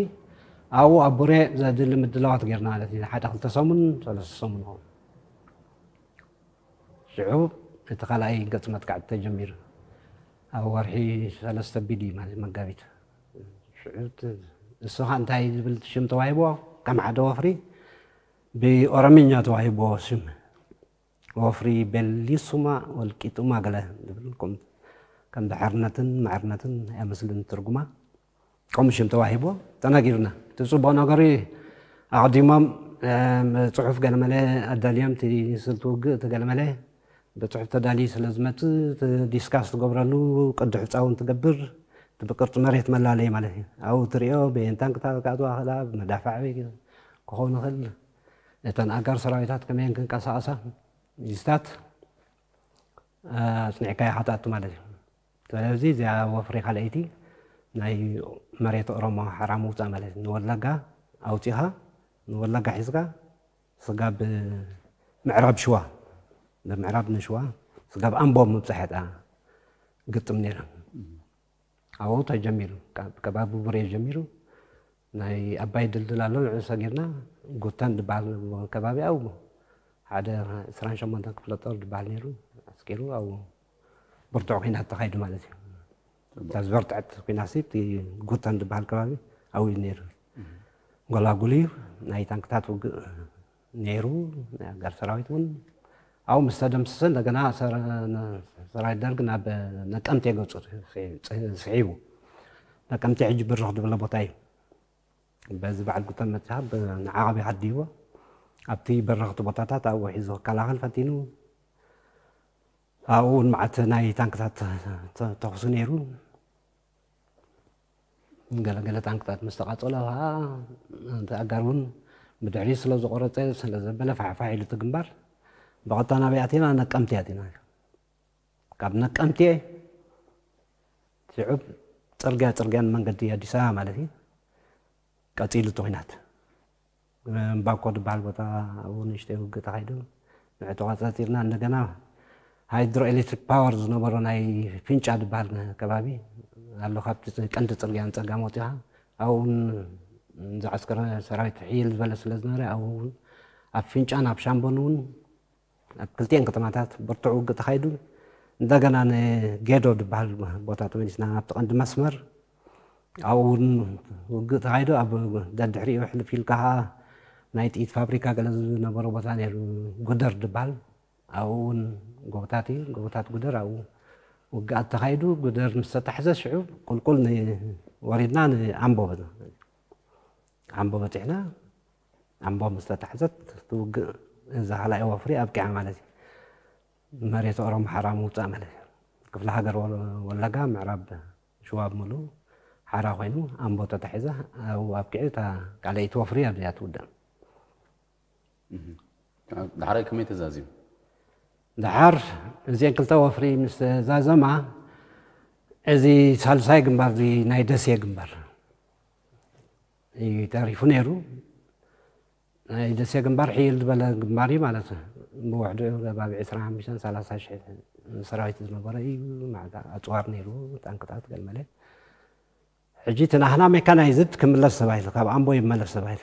ኣብኡ ኣብ ቡሬ ዘድሊ ምድላዋት ጌርና ማለት እዩ። ሓደ ክልተ ሰሙን፣ ሰለስተ ሰሙን ይኸውን። ሽዑ እቲ ካልኣይ ገጽ መጥቃዕቲ ተጀሚሩ። ኣብ ወርሒ ሰለስተ ቢዲ ማለት መጋቢት። ሽዑ እቲ፣ እሱ ኸኣ እንታይ ዝብል ሽም ተዋሂብዎ? ከም ሓደ ወፍሪ ብኦሮምኛ ተዋሂብዎ ሽም። ወፍሪ ቤሊሱማ ወልቂጡማ ገለ ዝብል ከም፣ ከም ድሓርነትን ማዕርነትን ኣይመስልን ትርጉማ። ከምኡ ሽም ተዋሂብዎ ተነጊሩና። እቲ ጽቡቕ ነገሩ ኣቐዲሞም፣ እም፣ ጽሑፍ ገለመለ ኣዳልዮም፣ እቲ ስልቲ ውግእ፣ እቲ ገለመለ ብጽሑፍ ተዳልዩ ስለ ዝመጽእ፣ እቲ ዲስካስ ትገብረሉ፣ ቅዲ ሑጻ እውን ትገብር፣ እቲ ብቅርጺ መሬት መላለዪ ማለት እዩ። ኣብኡ ትሪኦ፣ ብኤን ታንክታት ክኣትዋ ክእላ፣ ብመዳፍዕ ኣበይ ክኾን ይኽእል። እተን ኣጋር ሰራዊታት ከመየን ክንቀሳቐሳ፣ ሚኒስትሪታት፣ እ፣ ኣጽኒዕካዮ ኢኻ ትኣቱ ማለት እዩ። ስለዚ እዚኣ ወፍሪ ካልኣይቲ ናይ መሬት ኦሮሞ ሓራ ምውጻእ ማለት እዩ። ንወለጋ ኣውጺኻ፣ ንወለጋ ሒዝካ፣ ስጋብ ምዕራብ ሽዋ፣ ብምዕራብ ንሽዋ፣ ስጋብ ኣምቦ ምብጻሕ እያ ግጥም ነይራ። ኣብኡ ተጀሚሩ፣ ካብ ከባቢ ቡሬ ጀሚሩ፣ ናይ ኣባይ ድልድል ኣሎ፣ ንዕኡ ሰጊርና፣ ጉተን ዝበሃል ከባቢ ኣብኡ፣ ሓደ ዕስራን ሸሞንተን ክፍለ ጦር ዝበሃል ነይሩ፣ ኣስቂሩ፣ ኣብኡ ብርቱዕ ኲናት ተኻይዱ ማለት እዩ። እታ ዝበርትዐት ኲናት ሲ፣ እቲ ጉተን ዝበሃል ከባቢ ኣብኡ እዩ ነይሩ። ጎላጉል እዩ፣ ናይ ታንክታት ውግእ ነይሩ፣ ናይ ኣጋር ሰራዊት እውን ኣብኡ ምስ ተደምሰሰ፣ እንደገና ሰራ-፣ ነ-፣ ሰራዊት ደርግ ናብ ነቀምቴ ገጹ ስዒ-፣ ስዒቡ። ነቀምቴ ሕጂ ብርኽ ዝበለ ቦታ እዩ። በዚ በዓል ጉተን መጺኻ ብ-፣ ንዓቐብ ይሃድይዎ። ኣብቲ በረኽቲ ቦታታት ኣብኡ ሒዙ ክከላኸል ፈቲኑ። ኣብኡ እውን መዓት ናይ ታንክታት ተ-፣ ተ-፣ ተኹሲ ነይሩ። ገለገለ ታንክታት ምስ ተቓጸሎ ኸዓ፣ እቲ ኣጋር እውን ብድሕሪት ስለ ዝቖረጸ፣ ስለ ዘበለ፣ ፋሕፋሕ ኢሉ እቲ ግንባር። ብቐጥታ ናበይ ኣቲና? ነቀምቴ ኣቲና። ካብ ነቀምቴ ሽዑ ጽርግያ፣ ጽርግያን መንገዲ ኣዲስ ኣበባ ማለት እዩ፣ ቀጺሉ እቲ ኲናት። እምባኮ ዝበሃል ቦታ ኣብኡ ንእሽተይ ውግእ ተኻይዱ፣ ንዑ ተቖጻጺርና። እንደገና ሃይድሮ ኤሌክትሪክ ፓወር ዝነበሮ ናይ ፊንጫ ዝበሃል ከባቢ ኣሎ፣ ካብቲ ቀንዲ ጽርግያ ንጸጋም ወጺኻ፣ ኣብኡ እውን ዝዓስከረ ሰራዊት ሕይል ዝበለ ስለ ዝነበረ፣ ኣብኡ እውን ኣብ ፊንጫን ኣብ ሻምቦን እውን ኣብ ክልቲኤን ከተማታት ብርቱዕ ውግእ ተኻይዱ። እንደገና ንጌዶ ዝበሃል ቦታ ተመሊስና ናብቲ ቀንዲ መስመር። ኣብኡ እውን ውግእ ተኻይዱ፣ ኣብ ደድሕሪኡ ሕልፍ ኢልካ ኸዓ ናይ ጥይት ፋብሪካ ገለ ዝነበሮ ቦታ ነይሩ፣ ጉደር ዝበሃል። ኣብኡ እውን ጎቦታት እዩ፣ ጎቦታት ጉደር። ኣብኡ ውግኣት ተኻይዱ፣ ጉደር ምስ ተታሕዘ ሽዑ ቁልቁል ን- ወሪድና ንኣምቦ በ- ኣምቦ በፂሕና። ኣምቦ ምስ ተታሕዘት ትውግእ እዛ ካልኣይ ወፍሪ ኣብቂዓ ማለት እዩ። መሬት ኦሮሞ ሓራ ምውፃእ ማለት እዩ። ክፍለ ሃገር ወ- ወለጋ ምዕራብ ሽዋ ብምሉ ሓራ ኮይኑ ኣምቦ ተታሒዛ ኣብኡ ኣብቂዑ። እታ ካልኣይቲ ወፍሪ ኣብዚኣ ትውዳእ። ዳሕራይ ከመይ ተዛዚሙ? ደሓር እዚአን ክልተ ወፍሪ ምስ ተዛዘማ፣ እዚ ሳልሳይ ግንባር፣ እዚ ናይ ደሴ ግንባር እዩ ተሪፉ ነይሩ። ናይ ደሴ ግንባር ሕይል ዝበለ ግንባር እዩ ማለት እዩ። ብውሕዱ ከባቢ ዕስራን ሓሙሽተን ሰላሳ ሽሕ ሰራዊት ዝነበረ እዩ። ማለት ኣፅዋር ነይሩ፣ ታንክታት፣ ገለመለ። ሕጂ እቲ ናህና ሜካናይዝድ ክምለስ ተባሂሉ፣ ካብ ኣምቦ ይመለስ ተባሂሉ።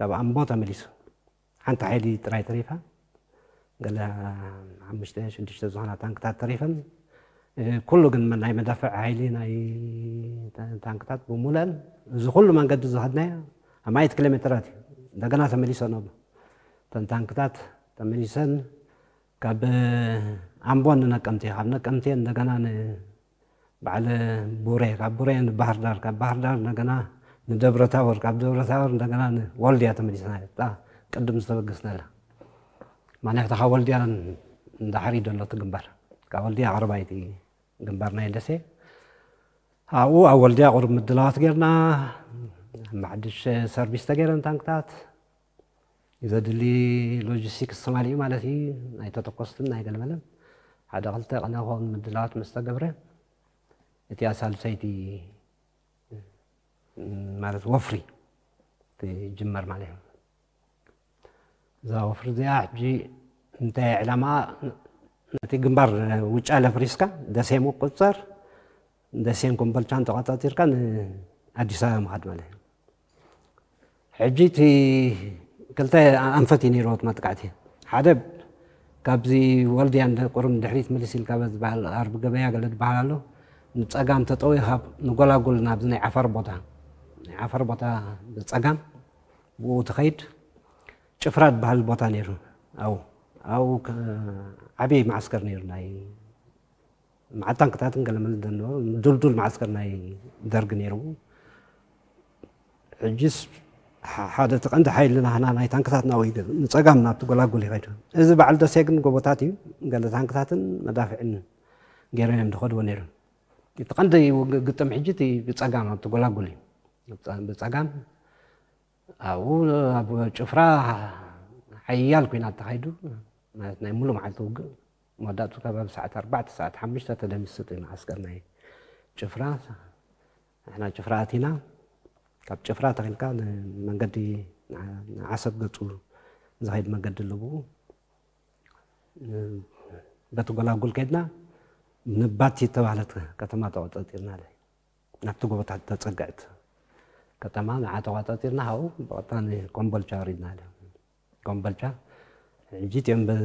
ካብ ኣምቦ ተመሊሱ። ሓንቲ ሓይሊ ጥራይ ተሪፋ፣ ገለ ሓሙሽተ ሽዱሽተ ዝኾና ታንክታት ተሪፈን። ኩሉ ግን ናይ መዳፍዕ ሓይሊ፣ ናይ ታንክታት ብሙለን፣ እዚ ኩሉ መንገዲ ዝኸድናዮ ኣማኢት ኪሎ ሜትራት እዩ። እንደገና ተመሊሰን ኣሎ። እተን ታንክታት ተመሊሰን ካብ ኣምቦ ንነቀምቴ፣ ካብ ነቀምቴ እንደገና ን በዓል ቡሬ፣ ካብ ቡሬ ንባህር ዳር፣ ካብ ባህር ዳር እንደገና ንደብረ ታቦር፣ ካብ ደብረ ታቦር እንደገና ንወልድያ ተመሊስና። እታ ቅድም ዝተበገስናላ ማንያታ ካብ ወልድያ ንዳሕሪ ደሎ እቲ ግንባር፣ ካብ ወልድያ ቀረባይቲ ግንባር ናይ ደሴ። ኣብኡ ኣብ ወልድያ ቁሩብ ምድላዋት ጌርና፣ ሓድሽ ሰርቪስ ተገይረን ታንክታት፣ ዘድሊ ሎጂስቲክስ ተማሊኡ ማለት እዩ። ናይ ተተኮስትን ናይ ገለመለን ሓደ ክልተ ቅነ ክኸውን ምድላዋት ምስ ተገብረ፣ እቲኣ ሳልሰይቲ ማለት ወፍሪ ትጅመር ማለት እዩ። እዛ ወፍሪ እዚኣ ሕጂ እንታይ ዕላማ፣ ነቲ ግንባር ውጫለ ፍሪስካ ደሴ ምቁፅፃር፣ ደሴን ኮምቦልቻን ተቆፃፂርካ ንኣዲስ ኣበባ ምኻድ ማለት እዩ። ሕጂ እቲ ክልተ ኣንፈት እዩ ነይርዎ እቲ መጥቃዕቲ። ሓደ ካብዚ ወልድያ እንደ ቁሩብ ድሕሪት ምልስ ኢልካ በዚ በዓል ኣርቢ ገበያ ገለ ዝበሃል ኣሎ፣ ንፀጋም ተጠዊኻ ንጎላጉል ናብዚ ናይ ዓፋር ቦታ፣ ናይ ዓፋር ቦታ ብፀጋም ብኡ ትኸይድ። ጭፍራ ዝበሃል ቦታ ነይሩ። ኣብኡ ኣብኡ ከ- ዓብዪ መዓስከር ነይሩ፣ ናይ መዓት ታንክታትን ገለመለ ዘለዎ ድልዱል መዓስከር ናይ ደርግ ነይሩ። ሕጂስ ሓ- ሓደ እቲ ቀንዲ ሓይሊ ናህና ናይ ታንክታት ናብኡ ይገብ ንፀጋም ናብቲ ጎላጉል ይኸይድ። እዚ በዓል ደሴ ግን ጎቦታት እዩ፣ ገለ ታንክታትን መዳፍዕን ገይሮም እዮም ዝኸድዎ ነይሮም። እቲ ቀንዲ ውግ- ግጥም ሕጂ እቲ ብፀጋም ኣብቲ ጎላጉል እዩ። ብፀ- ብፀጋም ኣብኡ ኣብ ጭፍራ ሓያል ኲናት ተኻይዱ፣ ማለት ናይ ሙሉ መዓልቲ ውግእ። መወዳእቱ ከባቢ ሰዓት ኣርባዕተ ሰዓት ሓሙሽተ ተደምስጥ እዩ መዓስከር ናይ ጭፍራ። ንሕና ጭፍራ ኣቲና፣ ካብ ጭፍራ ተኺልካ ንመንገዲ ንዓ- ንዓሰብ ገፁ ዝኸይድ መንገዲ ኣለዎ። በቲ ጎላጉል ከይድና ንባቲ ዝተባህለት ከተማ ተቆፃፂርና። ናብቲ ጎቦታት ተፀግዕት ከተማ ንዓ ተቆፃፂርና፣ ካብኡ ብቐጥታ ንኮምቦልቻ ወሪድና። ኮምቦልቻ ሕጂ እቲኦም ብ-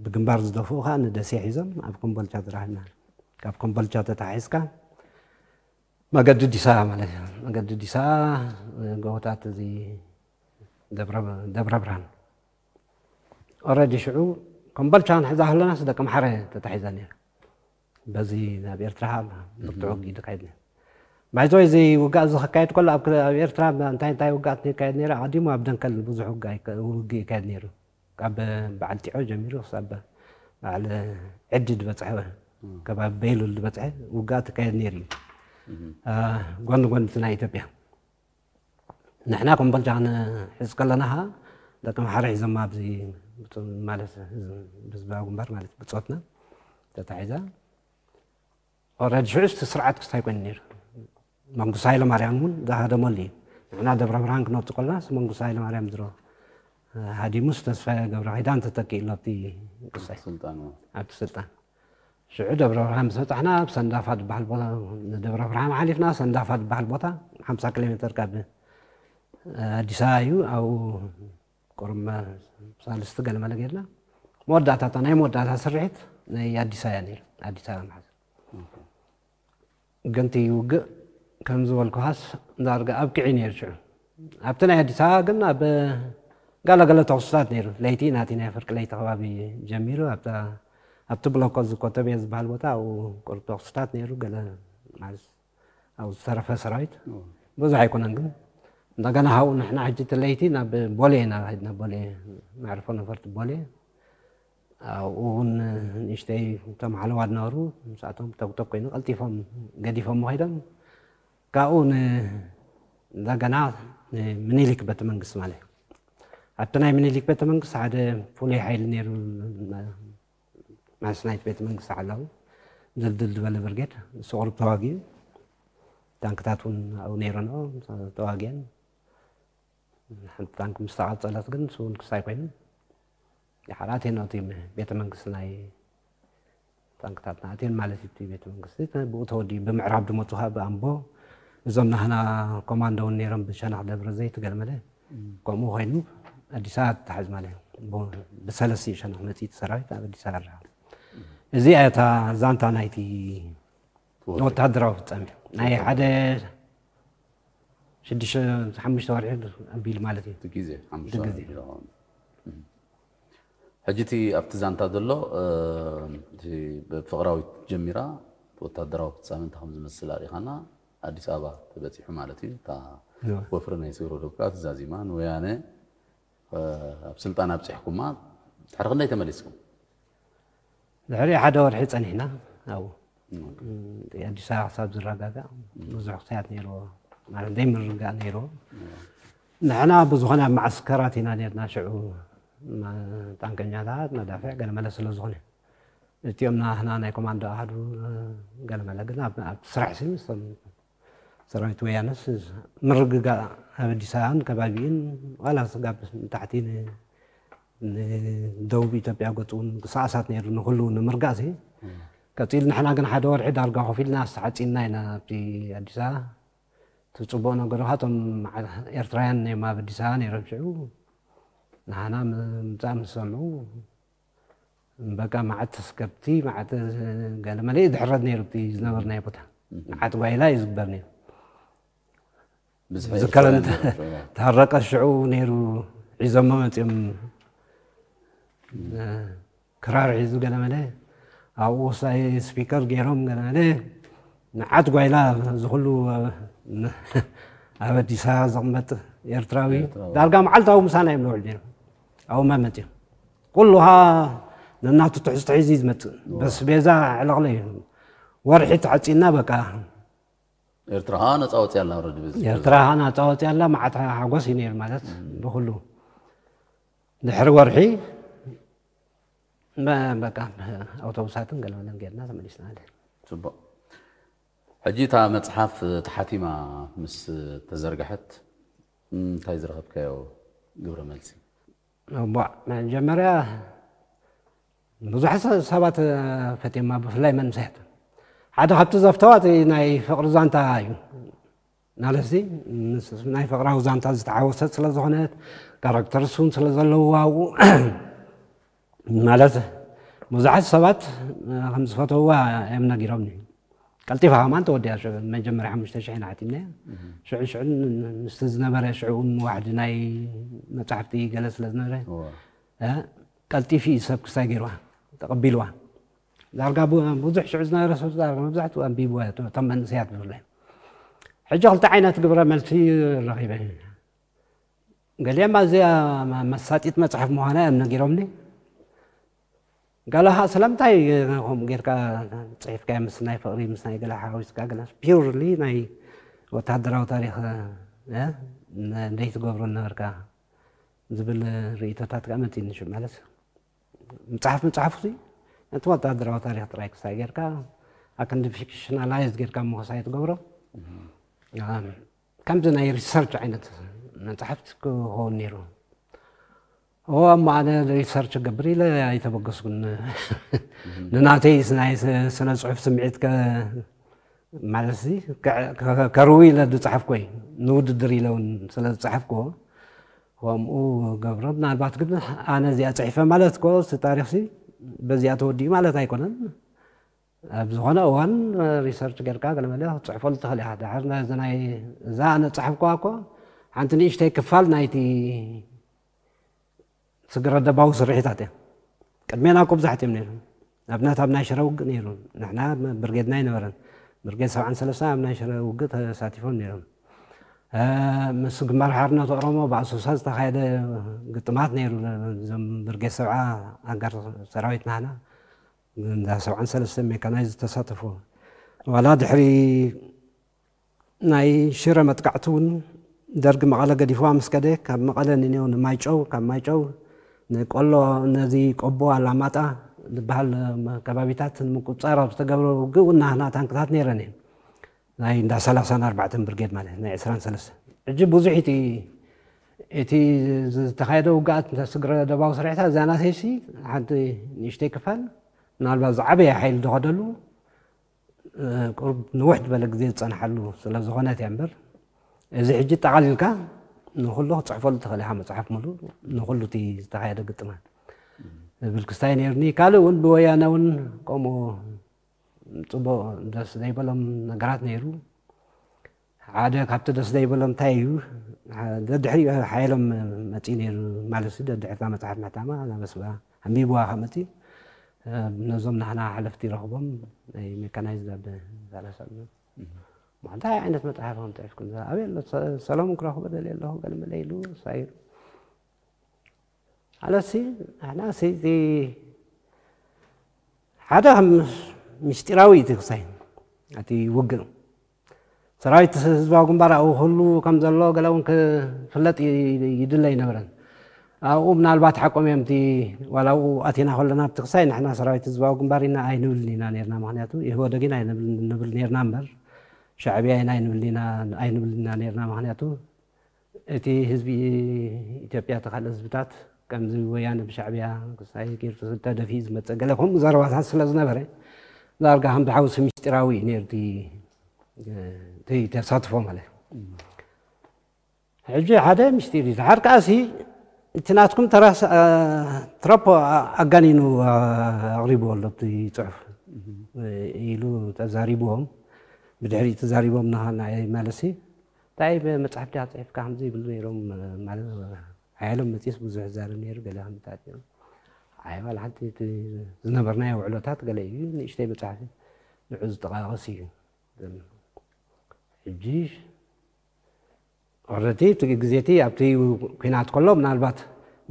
ብግንባር ዝደፍኡ ከዓ ንደሴ ሒዞም ኣብ ኮምቦልቻ ዝረኸብና። ካብ ኮምቦልቻ ተታሒዝካ መገዲ ዲሳ ማለት እዩ። መገዲ ዲሳ፣ ጎቦታት እዚ ደብረ ደብረ ብርሃን። ኦረዲ ሽዑ ኮምቦልቻ ክንሕዛ ከለናስ ደቂ ኣምሓረ ተታሒዛ ነይራ። በዚ ናብ ኤርትራ ብርቱዕ ውግእ ይካየድ ነይሩ። ባይዘወይ እዚ ውግእ እዚ ክካየድ ከሎ ኣብ ክል- ኣብ ኤርትራ እንታይ እንታይ ውግኣት ይካየድ ነይሩ? ኣቐዲሙ ኣብ ደንከል ብዙሕ ውግእ ይካ- ውግእ ይካየድ ነይሩ። ካብ በዓል ጢዖ ጀሚሩ ክሳብ በዓል ዕዲ ዝበፅሐ፣ ከባቢ በይሉል ዝበፅሐ ውግኣት ይካየድ ነይሩ እዩ። አ፣ ጎኒ ጎኒ እቲ ናይ ኢትዮጵያ። ንሕና ኮምቦልቻ ክንሕዝ ከለና ኸዓ ደቂ ኣምሓራ ሒዞማ ኣብዚ ብፁ- ማለት ህዝባዊ ግንባር ማለት ብፆትና ተታሒዛ። ኦረዲ ሽዑ እቲ ስርዓት ክስታይ ኮይኑ ነይሩ። መንግስቱ ሃይለማርያም እውን ዝሃደመሉ እዩ። ንሕና ደብረ ብርሃን ክንወፅእ ከለና መንግስቱ ሃይለማርያም ድሮ ሃዲሙስ ተስፋ ገብረ ኪዳን ተተኪኡ ኣሎ ኣብቲ ክስታይ ስልጣን ኣብቲ ስልጣን። ሽዑ ደብረ ብርሃን ምስ በፃሕና ኣብ ሰንዳፋ ዝበሃል ቦታ፣ ንደብረ ብርሃን ሓሊፍና ሰንዳፋ ዝበሃል ቦታ ሓምሳ ኪሎ ሜትር ካብ ኣዲስ ኣበባ እዩ። ኣብኡ ቁርመ ሳልስቲ ገለመለ ጌርና መወዳእታታ ናይ መወዳእታ ስርሒት ናይ ኣዲስ ኣበባ ነይሩ። ኣዲስ ኣበባ መሓዝ ግን እቲ ውግእ ከም ዝበልኩኻስ ዳርጋ ኣብቂዑ ነይሩ ሽዑ። ኣብቲ ናይ ኣዲስ ኣበባ ግን ኣብ ገለገለ ተኽስታት ነይሩ። ለይቲ ናቲ ናይ ፍርቂ ለይቲ ከባቢ ጀሚሩ ኣብታ ኣብቲ ብሎኮ እዚ ኮተቤ ዝበሃል ቦታ ኣብኡ ቁሩብ ተኽስታት ነይሩ። ገለ ማለት ኣብኡ ዝተረፈ ሰራዊት ብዙሕ ኣይኮነን። ግን እንደገና ካብኡ ንሕና ሕጂ እቲ ለይቲ ናብ ቦሌ ኢና ኸድና። ቦሌ መዕርፎ ነፈርቲ ቦሌ ኣብኡ እውን ንእሽተይ እቶም ሓለዋ ዝነበሩ ምስኣቶም ተጉተግ ኮይኑ ቀልጢፎም ገዲፎም ከይዶም ካብኡ ን- እንደገና ንምኒሊክ ቤተ መንግስቲ ማለት እዩ። ኣብቲ ናይ ምኒሊክ ቤተ መንግስቲ ሓደ ፍሉይ ሓይሊ ነይሩ ማስናይት ቤተ መንግስቲ ሓላዊ ድልድል ዝበለ ብርጌድ ንሱ ቁሩብ ተዋጊኡ ታንክታት እውን ኣብኡ ነይረንኦ ተዋጊአን ሓንቲ ታንክ ምስ ተቓጸለት ግን ንሱ እውን ክሳይ ኮይኑ ሓራት የነቲ ቤተ መንግስቲ ናይ ታንክታትና ኣትየን ማለት እዩ። እቲ ቤተ መንግስቲ ብኡ ተወዲኡ ብምዕራብ ድመፁ ከዓ ብኣምቦ እዞም ናህና ኮማንዶ እውን ነይሮም ብሸነኽ ደብረ ዘይት ገለመለ ከምኡ ኮይኑ ኣዲስ ኣበባ ትተሓዝ ማለት እዩ። ብሰለስቲኡ ሸነኽ መፅኢ እቲ ሰራዊት ኣብ ኣዲስ ኣበባ ረሃ እዚኣ እታ ዛንታ ናይቲ ወታደራዊ ፍፃሜ ናይ ሓደ ሽዱሽተ ሓሙሽተ ወርሒ ኣቢሉ ማለት እዩ። እቲ ግዜ ሓሙሽተ ግዜ። ወርሒ ቢሉ። ሕጂ እቲ ኣብቲ ዛንታ ዘሎ እቲ ብፍቕራዊት ጀሚራ ወታደራዊ ፍፃሜ እንታይ ከም ዝመስል ኣሪኻና ኣዲስ ኣበባ ተበፂሑ ማለት እዩ። እታ እዋ። ወፍሪ ናይ ስግረ ዶብ ከዓ ትዛዚማ ንወያነ ኣብ ስልጣን ኣብፂሕኩማ ድሕሪ ክንደይ ተመሊስኩም? ድሕሪ ሓደ ወርሒ ፀኒሕና ኣብኡ ኣዲስ ኣበባ ክሳብ ዝረጋጋእ ብዙሕ ክሳያት ነይርዎ ማለት ዘይምርጋእ ነይርዎ። ንሕና ብዝኾነ ኣብ ማዓስከራት ኢና ነርና ሽዑ ጣንቀኛታት መዳፍዕ ገለመለ ስለ ዝኾነ እቲኦም ናህና ናይ ኮማንዶ ኣሃዱ ገለመለ ግን ኣብ ስራሕ ሲ ምስቶም ሰራዊት ወያነስ ምርግጋእ ኣብ ኣዲስ ኣበባን ከባቢኡን ዋላ ስጋብ ንታሕቲ ንደቡብ ኢትዮጵያ ገፁ እውን ሰኣሳት ነይሩ ንኩሉ ንምርጋእ ሲ ቀፂሉ ንሕና ግን ሓደ ወርሒ ዳርጋ ኮፍ ኢልና ኣስተሓፂንና ኢና ኣብቲ ኣዲስ ኣበባ እቲ ፅቡቅ ነገሩ ካቶም ኤርትራውያን እዮም ኣብ ኣዲስ ኣበባ ነይሮም ሽዑ ንሓና ምምፃእ ምስ ሰምዑ በቃ መዓት ተስከብቲ መዓት ገለመለ ድሕረት ነይሩ እቲ ዝነበርናዮ ቦታ መዓት ጓይላ እዩ ዝግበር ነይሩ ዝከረን ተሃረቀ ሽዑ ነይሩ ሒዞሞ መፅኦም ክራር ሒዙ ገለመለ ኣብኡ ወሳይ ስፒከር ገይሮም ገለመለ ንዓት ጓይላ ዝኩሉ ኣብ ኣዲስ ኣበባ ዘቕመጥ ኤርትራዊ ዳርጋ መዓልታዊ ምሳና እዮም ንውዕል ነይሩ ኣብኡ መመፅኦም ኩሉ ኻ ነናቱ ትሕዝቶ ሒዙ እዩ ዝመፅእ በስ ቤዛ ዕለቕለ እዩ ወርሒ ተዓፂና በቃ ኤርትራ ኸዓ ነፃ ወፂያ ኣላ ረዲ በዚ ኤርትራ ኸዓ ነፃ ወፂያ ኣላ መዓት ሓጎስ እዩ ነይሩ ማለት ብኩሉ ድሕሪ ወርሒ በቃ ኣውቶቡሳትን ገለመለን ጌርና ተመሊስና ኣለ ፅቡቅ ሕጂ እታ መፅሓፍ ተሓቲማ ምስ ተዘርግሐት እንታይ ዝረኸብካዮ ግብረ መልሲ እቧዕ መጀመርያ ብዙሓት ሰባት ፈትየማ ብፍላይ መንሰያት ሓደ ካብቲ ዘፍተዋ ናይ ፍቅሪ ዛንታ እዩ ማለት ናይ ፍቅራዊ ዛንታ ዝተሓወሰት ስለ ዝኾነት ካራክተርስ እውን ስለ ዘለዋ ኣብኡ ማለት ብዙሓት ሰባት ከም ዝፈተውዋ እዮም ነጊሮምኒ ቀልጢፋ ከማን ተወዲኣ መጀመርያ ሓሙሽተ ሽሕ ኢና ሓቲምናያ ሽዑ ሽዑ ምስቲ ዝነበረ ሽዑ እውን ዋሕዲ ናይ መፅሓፍቲ ገለ ስለ ዝነበረ ቀልጢፊ እዩ ሰብ ክሳይ ገይርዋ ተቐቢልዋ ዳርጋ ብዙሕ ሽዑ ዝነበረ ሰብ ዳርጋ መብዛሕትኡ ኣንቢብዋ እቶም መንእሰያት ብፍላይ ሕጂ ክልተ ዓይነት ግብረ መልሲ ረኺበ ገሊኦም ኣዝያ መሳጢት መፅሓፍ ምዃና እዮም ነጊሮምኒ ገለ ከዓ ስለምንታይ ከምኡ ጌርካ ፅሒፍካ ምስ ናይ ፍቅሪ ምስ ናይ ገለ ሓዊስካ ገለ ፒውርሊ ናይ ወታደራዊ ታሪክ ዘይትገብሮ ነበርካ ዝብል ርእቶታት ከዓ መፂኒ ሽዑ ማለት ምፅሓፍ ምፅሓፍ ሲ ነቲ ወታደራዊ ታሪክ ጥራይ ክሳይ ጌርካ ኣክንዲ ፊክሽናላይዝ ጌርካ ምኸሳይ ትገብሮ ከምዚ ናይ ሪሰርች ዓይነት መፅሓፍቲ ክኸውን ነይሩ እሞ ኣነ ሪሰርች ገብር ኢለ ኣይተበገስኩን ንናተይ ናይ ስነ ፅሑፍ ስምዒት ማለት ከርዊ ኢለ ዝፀሓፍኮ እዩ ንውድድር ኢለ እውን ስለ ዝፀሓፍኮ ከምኡ ገብሮ ምናልባት ግን ኣነ እዚኣ ፅሒፈ ማለት ኮ እቲ ታሪክ ሲ በዚኣ ተወዲኡ ማለት ኣይኮነን። ኣብ ዝኾነ እዋን ሪሰርች ጌርካ ገለመለ ክትፅሕፈሉ ትኽእል ኢኻ። ድሓር ነዚ ናይ እዛ ኣነ ፃሕፍኩዋ እኮ ሓንቲ ንእሽተይ ክፋል ናይቲ ስግረ ደባዊ ስርሒታት እዮም። ቅድሜና እኮ ብዙሓት እዮም ነይሮም። ኣብነት ኣብ ናይ ሽረ ውግእ ነይሩ። ንሕና ብርጌድና ኣይነበረን። ብርጌድ ሰብዓን ሰለስተ ኣብ ናይ ሽረ ውግእ ተሳቲፎም ነይሮም። እ፣ ምስ ግንባር ሓርነት ኦሮሞ ብኣሶሳ ዝተኻየደ ግጥማት ነይሩ። እዞም ብርጌድ ሰብዓ ኣጋር ሰራዊት ናህና እንዳ ሰብዓን ሰለስተ ሜካናይዝ ዝተሳተፉ። ዋላ ድሕሪ ናይ ሽረ መጥቃዕቲ እውን ደርግ መቐለ ገዲፍዋ ምስ ከደ ካብ መቐለ ንኔው ንማይጨው ካብ ማይጨው ንቆሎ ነዚ ቆቦ ኣላማጣ ዝበሃል ከባቢታት ንምቁፃር ኣብ ዝተገብረ ውግእ እውን ናህና ታንክታት ነይረን እየን። ናይ እንዳ ሰላሳን ኣርባዕተን ብርጌድ ማለት ናይ ዕስራን ሰለስተ ሕጂ ብዙሕ እቲ እቲ ዝተኻየደ ውግኣት ስግረ ደባዊ ስርሒታት እዛ ናተይሲ ሓንቲ ንእሽተይ ክፋል ምናልባት ዝዓበየ ሓይሊ ዝኸደሉ ቁሩብ ንውሕ ዝበለ ግዜ ዝፀንሓሉ ስለ ዝኾነት እያ እምበር እዚ ሕጂ ጠቓሊልካ ንኩሉ ክፅሕፈሉ ትኽእል ኢኻ መፅሓፍ ሙሉ ንኩሉ እቲ ዝተኻየደ ግጥማት ዝብል ክስታይ ነይሩኒ። ካልእ እውን ብወያነ እውን ከምኡ ፅቡቕ ደስ ዘይበሎም ነገራት ነይሩ። ሓደ ካብቲ ደስ ዘይበሎም እንታይ እዩ? ደድሕሪ ሓይሎም መፂኡ ነይሩ ማለት እዩ። ደድሕርታ መፅሓፍ ምሕታማ ናብ ኣስመራ ኣንቢብዋ ካብ መፂኡ ነዞም ናህና ሓለፍቲ ረኽቦም ናይ ሜካናይዝድ ኣብ ዛላሳ እንታይ ዓይነት መፅሓፍ ከም ፅሕፍኩም ኣበይ ኣሎ? ሰሎሙን ክረኽቦ ደልየ ኣለኹ ገለ መለ ኢሉ ሳይሉ ኣለሲ ንሕና እቲ ሓደ ከም ምስጢራዊ እቲ ክሳይ እቲ ውግእ ሰራዊት ህዝባዊ ግንባር ኣብኡ ክህሉ ከም ዘሎ ገለ እውን ክፍለጥ ይድለ ይነበረን ኣብኡ ምናልባት ሓቆም እዮም እቲ ዋላ ኣብኡ ኣቲና ከለና ኣብቲ ክሳይ ንሕና ሰራዊት ህዝባዊ ግንባር ኢና ኣይንብልን ኢና ነርና ምክንያቱ ኢህወደግ ኢና ንብል ነርና እምበር ሻዕብያ ኢና ኣይንብልን ኢና ነርና ምክንያቱ እቲ ህዝቢ ኢትዮጵያ እቲ ካልእ ህዝብታት ከምዚ ወያነ ብሻዕብያ ክሳይ ጌርቱ ተደፊኡ ዝመፀ ገለ ከምኡ ዘረባታት ስለ ዝነበረ ዳርጋ ከም ዝሓውስ ምስጢራዊ እዩ ነይሩ እቲ ተሳትፎ ማለት እዩ። ሕጂ ሓደ ምስጢር እዩ። ድሓር ከዓሲ እቲ ናትኩም ተራስ ትረፖ ኣጋኒኑ ኣቕሪቡ ኣሎ እቲ ፅሑፍ ኢሉ ተዛሪብዎም ብድሕሪ ተዛሪቦም ናሃና ማለት እንታይ መፅሓፍ ዲኻ ፅሒፍካ ከምዚ ይብሉ ነይሮም ማለት ሓያሎም መፅስ ብዙሕ ዛረብ ነይሩ ገለ ከምታት እዮም። ኣይ ዋላ ሓንቲ ዝነበርናዮ ውዕሎታት ገለ እዩ ንእሽተይ መፅሓፍ ንዑ ዝጠቃቀስ እዩ። ሕጂ ኦረቲ እቲ ግዜ እቲ ኣብቲ ኩናት ከሎ ምናልባት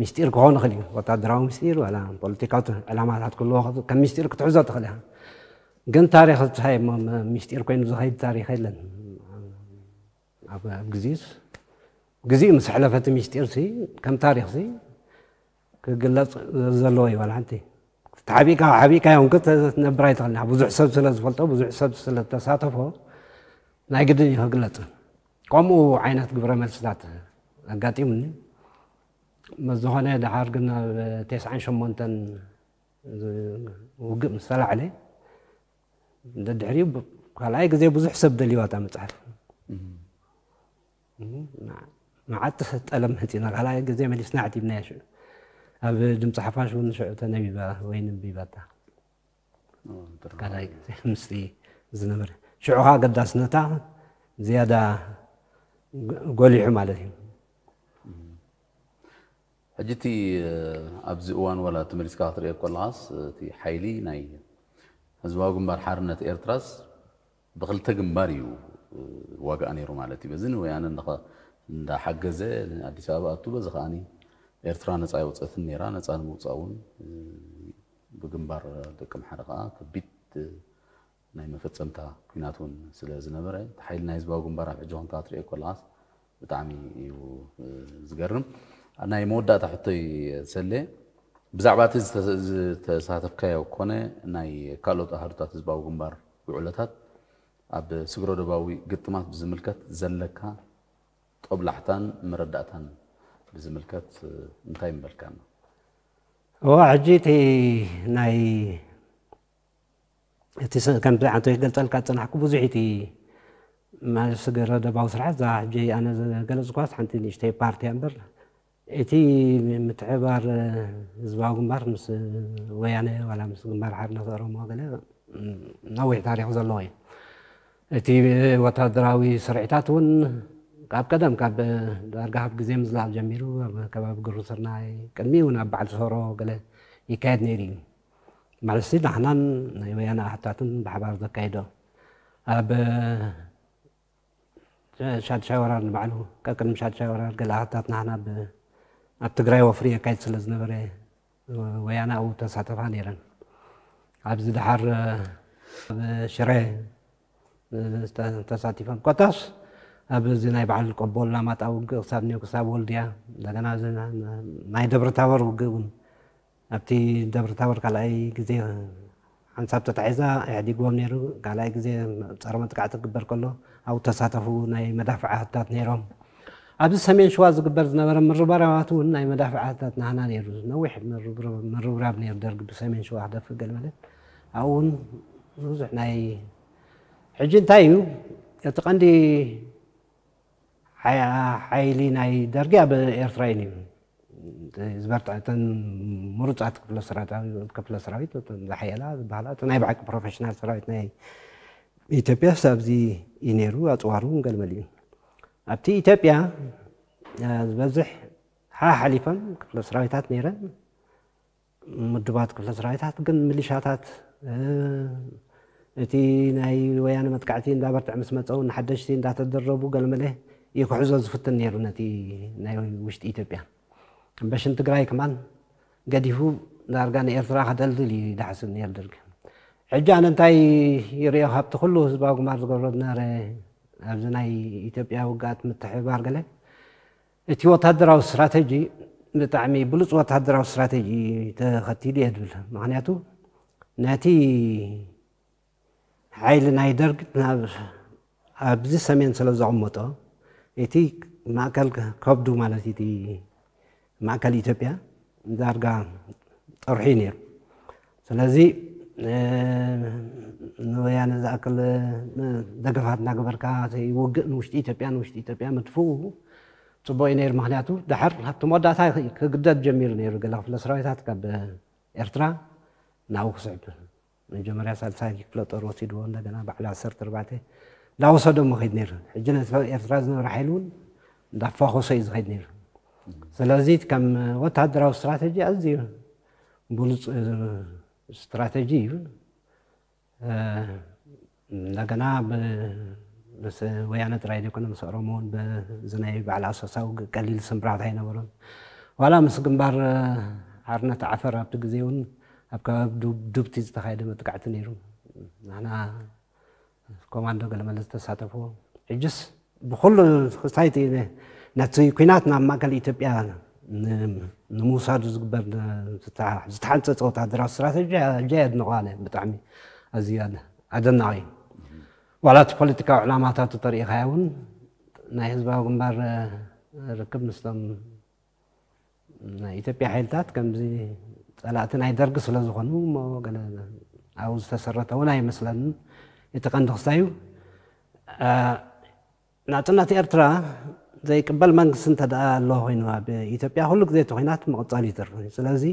ምስጢር ክኸውን ይኽእል እዩ ወታደራዊ ምስጢር ዋላ ፖለቲካዊ ዕላማታት ክህልዎ ከም ምስጢር ክትሕዞ ትኽእል ኢኻ። ግን ታሪኽ እንታይ ምስጢር ኮይኑ ዝኸይድ ታሪኽ የለን። ኣብ ግዜስ ግዜኡ ምስ ሕለፈ እቲ ምስጢር ሲ ከም ታሪኽ ሲ ክግለፅ ዘለዎ እዩ ዋላ ሓንቲ ተሓቢእካ ሓቢእካ ዮም ክትነብር ኣይትኽእልና ብዙሕ ሰብ ስለ ዝፈልጦ ብዙሕ ሰብ ስለ ዝተሳተፎ ናይ ግድን እዩ ክግለፅ። ከምኡ ዓይነት ግብረ መልስታት ኣጋጢሙኒ ምስ ዝኾነ ድሓር ግን ኣብ ተስዓን ሸሞንተን ውግእ ምስ ተላዕለ ደድሕሪኡ ካልኣይ ግዜ ብዙሕ ሰብ ደልይዋ እታ መፅሓፍ መዓት ጠለም ህፂና ካልኣይ ግዜ መሊስና ዓቲብናያ ሽዑ ኣብ ድምፂ ሓፋሽ እውን ሽዑ ተነቢባ ወይ ንቢባታ ካልኣይ ግዜ ምስቲ ዝነበረ ሽዑ ከዓ ገዳስነታ ዝያዳ ጎሊሑ ማለት እዩ። ሕጂ እቲ ኣብዚ እዋን ዋላ ተመሊስካ ክትሪኦ ከለኻስ እቲ ሓይሊ ናይ ህዝባዊ ግንባር ሓርነት ኤርትራስ ብክልተ ግንባር እዩ ዋግኣ ነይሩ ማለት እዩ። በዚ ንወያነ እንዳሓገዘ ኣዲስ ኣበባ ኣቱ በዚ ከዓኒ ኤርትራ ነፃ የውፀትን ነይራ ነፃ ንምውፃእ እውን ብግንባር ደቂ ኣምሓራ ከዓ ከቢድ ናይ መፈፀምታ ኲናት እውን ስለ ዝነበረ እቲ ሓይሊ ናይ ህዝባዊ ግንባር ኣብ ሕጂ ኮንካ ክትሪኦ ከለኻስ ብጣዕሚ እዩ ዝገርም። ናይ መወዳእታ ሕቶይ ሰሌ ብዛዕባ እቲ ዝተሳተፍካዮ ኮነ ናይ ካልኦት ኣሃዱታት ህዝባዊ ግንባር ውዕሎታት ኣብ ስግረ ዶባዊ ግጥማት ብዝምልከት ዘለካ ጦብላሕታን መረዳእታን ብዝምልከት እንታይ ምበልካና? እዋ ሕጂ እቲ ናይ እቲ ከምቲ ዓንቶ ይገልፀልካ ዝፀናሕኩ ብዙሕ እቲ ማለት ስግረ ደባዊ ስርዓት እዛ ሕጂ ኣነ ዝገለፅኳስ ሓንቲ ንእሽተይ ፓርቲ እያ እምበር እቲ ምትሕባር ህዝባዊ ግንባር ምስ ወያነ ዋላ ምስ ግንባር ሓርነት ኦሮሞ ገለ ነዊሕ ታሪክ ዘለዎ እዩ። እቲ ወታደራዊ ስርሒታት እውን ካብ ቀደም ካብ ዳርጋ ካብ ግዜ ምዝላል ጀሚሩ ኣብ ከባቢ ግሩስርናይ ቅድሚ እውን ኣብ በዓል ሶሮ ገለ ይካየድ ነይሩ እዩ። ማለት ንሕናን ናይ ወያነ ኣሕታትን ብሓባር ዘካይዶ ኣብ ሻድሻይ ወራር ንባዕሉ ቀቅድሚ ሻድሻይ ወራር ገለ ኣሕታት ንሕና ኣብ ትግራይ ወፍሪ የካይድ ስለ ዝነበረ ወያነ ኣብኡ ተሳተፋ ነይረን። ኣብዚ ድሓር ኣብ ሽረ ተሳቲፈን ኮታስ ኣብዚ ናይ በዓል ቆቦ ላማጣ ውግእ ክሳብ ኒው ክሳብ ወልድያ እንደገና ናይ ደብረ ታቦር ውግእ እውን ኣብቲ ደብረ ታቦር ካልኣይ ግዜ ሓንሳብ ተታሒዛ ኢህዲግዎም ነይሩ። ካልኣይ ግዜ ጸረ መጥቃዕቲ ክግበር ከሎ ኣብኡ ተሳተፉ ናይ መዳፍዓ ህታት ነይሮም። ኣብዚ ሰሜን ሸዋ ዝግበር ዝነበረ ምርብራባት እውን ናይ መዳፍዓ ህታት ናህና ነይሩ። ነዊሕ ምርብራብ ነይሩ ደርግ ብሰሜን ሸዋ ክደፍእ ገለ መለ ኣብኡ እውን ብዙሕ ናይ ሕጂ እንታይ እዩ እቲ ቀንዲ ሓይሊ ናይ ደርጊ ኣብ ኤርትራ እዩ ነይሩ። ዝበርትዐ እተን ምሩፃት ክፍለ ሰራዊት ዝሓየላ ዝበሃላ እቲ ናይ ብሓቂ ፕሮፌሽናል ሰራዊት ናይ ኢትዮጵያ ኣብዚ እዩ ነይሩ። ኣፅዋሩ ገለመል እዩ ኣብቲ ኢትዮጵያ ዝበዝሕ ሓሓሊፈን ክፍለ ሰራዊታት ነይረን። ምዱባት ክፍለ ሰራዊታት ግን ሚሊሻታት እቲ ናይ ወያነ መጥቃዕቲ እንዳበርትዐ ምስ መፀው ንሓደሽቲ እንዳተደረቡ ገለመለ ይክሕዞ ዝፍትን ነይሩ ነቲ ናይ ውሽጢ ኢትዮጵያ። እምበሽን ትግራይ ከማን ገዲፉ ዳርጋ ንኤርትራ ከደልድል እዩ ዳሕስብ ነይሩ ደርግ። ሕጂ ኣነ እንታይ ይሪኦ ካብቲ ኩሉ ህዝባዊ ግንባር ዝገብሮ ዝነበረ ኣብዚ ናይ ኢትዮጵያ ውግኣት ምትሕብባር ገለ እቲ ወታደራዊ ስትራተጂ ብጣዕሚ ብሉፅ ወታደራዊ ስትራተጂ ተኸቲሉ እየ ዝብል። ምክንያቱ ነቲ ሓይሊ ናይ ደርግ ናብ ኣብዚ ሰሜን ስለ ዘቐመጦ እቲ ማእከል ከብዱ ማለት እቲ ማእከል ኢትዮጵያ ዳርጋ ጠርሑ ነይሩ። ስለዚ ንወያነ ዝኣክል ደገፋት እናገበርካ ውግእ ንውሽጢ ኢትዮጵያ ንውሽጢ ኢትዮጵያ ምትፍኡ ፅቡቅ እዩ ነይሩ። ምክንያቱ ድሓር ኣብቲ መወዳእታ ክግደድ ጀሚሩ ነይሩ። ገለ ክፍለ ሰራዊታት ካብ ኤርትራ ናብኡ ክስዕብ መጀመርያ ሳልሳይ ክፍለ ጦር ወሲድዎ እንደገና ባዕሉ ዓሰርተ ኣርባዕተ እንዳወሰዶ መኸይድ ነይሩ። ሕጂ ነቲ ኤርትራ ዝነበረ ሓይሊ እውን እንዳፋኾሶ እዩ ዝኸይድ ነይሩ። ስለዚ ከም ወታደራዊ ስትራተጂ ኣዝዩ ብሉፅ ስትራተጂ እዩ። እንደገና ምስ ወያነ ጥራይ ዘይኮነ ምስ ኦሮሞ እውን በዚ ናይ በዓል ኣሶሳ ውግእ ቀሊል ስምብራት ኣይነበሮን። ዋላ ምስ ግንባር ሓርነት ዓፈር ኣብቲ ግዜ እውን ኣብ ከባቢ ዱብቲ ዝተኻየደ መጥቃዕቲ ነይሩ። ንሕና ኮማንዶ ገለመለ ዝተሳተፍዎ። ሕጅስ ብኩሉ ክስታይ ነቲ ኩናት ናብ ማእከል ኢትዮጵያ ንምውሳዱ ዝግበር ዝተሓንፀፀ ወታደራዊ ስትራተጂ ኣጃ የድንቐዋለ ብጣዕሚ ኣዝዩ ኣደናቒ እዩ። ዋላ እቲ ፖለቲካዊ ዕላማታቱ ተሪኢኻዮ እውን ናይ ህዝባዊ ግንባር ርክብ ምስቶም ናይ ኢትዮጵያ ሓይልታት ከምዚ ፀላእቲ ናይ ደርጊ ስለ ዝኾኑ እሞ ገለ ኣብኡ ዝተሰረተ እውን ኣይመስለንን። እቲ ቀንዲ ክስታይ እዩ። ናፅነት ኤርትራ ዘይቅበል መንግስቲ እንተ ደኣ ኣሎ ኮይኑ ኣብ ኢትዮጵያ ኩሉ ግዜ እቲ ኩናት ምቕፃል ይተርፍ። ስለዚ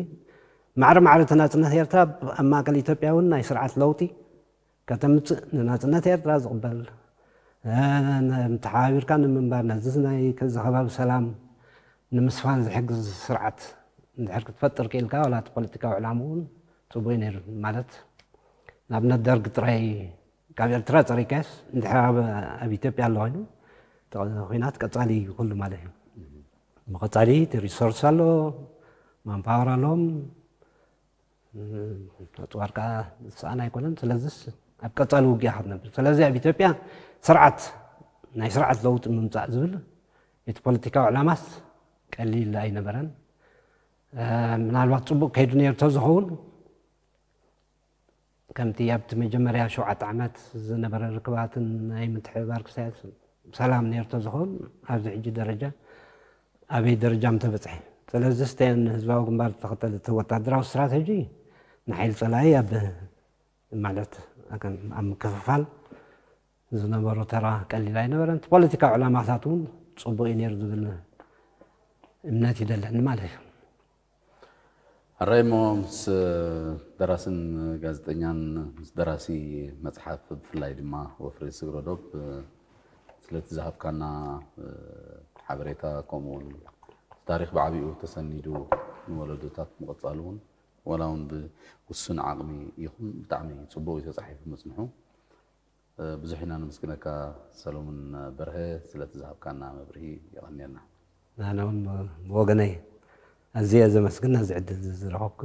ማዕረ ማዕረ እቲ ናፅነት ኤርትራ ኣብ ማእከል ኢትዮጵያ እውን ናይ ስርዓት ለውጢ ከተምፅእ ንናፅነት ኤርትራ ዝቕበል ተሓባቢርካ ንምንባር ነዚ ናይ ከዚ ከባቢ ሰላም ንምስፋን ዝሕግዝ ስርዓት እንድሕር ክትፈጥር ክኢልካ ዋላ እቲ ፖለቲካዊ ዕላምኡ እውን ፅቡቅ ነይሩ። ማለት ንኣብነት ደርግ ጥራይ ካብ ኤርትራ ፀሪካስ እንድሕር ኣብ ኢትዮጵያ ኣሎ ኮይኑ ኩናት ቀፃሊ እዩ ኩሉ ማለት እዩ። ብቐፃሊ እቲ ሪሶርስ ኣሎ፣ ማንፓወር ኣሎም፣ ኣፅዋር ከዓ ዝሰኣን ኣይኮነን። ስለዚስ ኣብ ቀፃሊ ውግያ ክትነብር ስለዚ ኣብ ኢትዮጵያ ስርዓት ናይ ስርዓት ለውጢ ምምፃእ ዝብል እቲ ፖለቲካዊ ዕላማስ ቀሊል ኣይነበረን። ምናልባት ፅቡቅ ከይዱ ነይሩ ተዝኸውን ከምቲ ኣብቲ መጀመርያ ሸውዓተ ዓመት ዝነበረ ርክባትን ናይ ምትሕብባር ክሳያት ሰላም ነይሩ ተዝኸውን ኣብዚ ሕጂ ደረጃ ኣበይ ደረጃ ምተበፅሐ። ስለዚ ስተን ህዝባዊ ግንባር ዝተኸተለ እቲ ወታደራዊ ስትራተጂ ንሓይሊ ፀላኢ ኣብ ማለት ኣብ ምክፍፋል ዝነበሮ ተራ ቀሊል ኣይነበረን። እቲ ፖለቲካዊ ዕላማታት እውን ፅቡቅ እዩ ነይሩ ዝብል እምነት ይደለኒ ማለት እዩ። ሕራይ እሞ ምስ ደራስን ጋዜጠኛን ምስ ደራሲ መፅሓፍ ብፍላይ ድማ ወፍሪ ስግረዶብ ስለቲ ዝሃብካና ሓበሬታ ከምኡ እውን ታሪክ ብዓቢኡ ተሰኒዱ ንወለዶታት ምቕፃሉ እውን ዋላ እውን ብውሱን ዓቕሚ ይኹን ብጣዕሚ ፅቡቕ እዩ ተፃሒፉ መፅንሑ። ብዙሕ ኢና ነመስግነካ ሰሎሙን በርሀ ስለቲ ዝሃብካና መብርሂ የቐንየልና። ኣነ እውን ብወገነይ ኣዝየ ዘመስግን ነዚ ዕድል እዚ ዝረኸብኩ።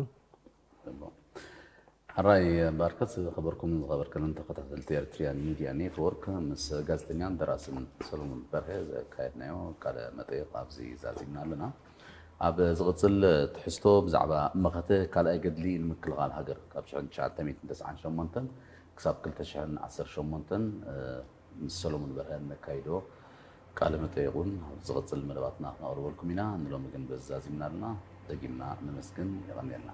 ሕራይ እምበኣርከስ ዝኸበርኩምን ዝኸበርክንን ተኸታተልቲ ኤርትሪያን ሚድያ ኔትወርክ ምስ ጋዜጠኛን ደራስን ሰሎሙን በርሀ ዘካየድናዮ ቃለ መጠይቕ ኣብዚ ዛዚምና ኣለና። ኣብ ዝቕፅል ትሕዝቶ ብዛዕባ መኸተ ካልኣይ ገድሊ ንምክልኻል ሃገር ካብ ሽሕን ትሽዓተ ሚእትን ተስዓን ሸሞንተን ክሳብ ክልተ ሽሕን ዓሰርተ ሸሞንተን ምስ ሰሎሙን በርሀ ነካይዶ ቃለ መጠይቕ እውን ኣብ ዝቕፅል መደባትና ክነቕርበልኩም ኢና። ንሎሚ ግን በዚ ዛዚምና ኣለና። ደጊምና ነመስግን። የቐንየልና።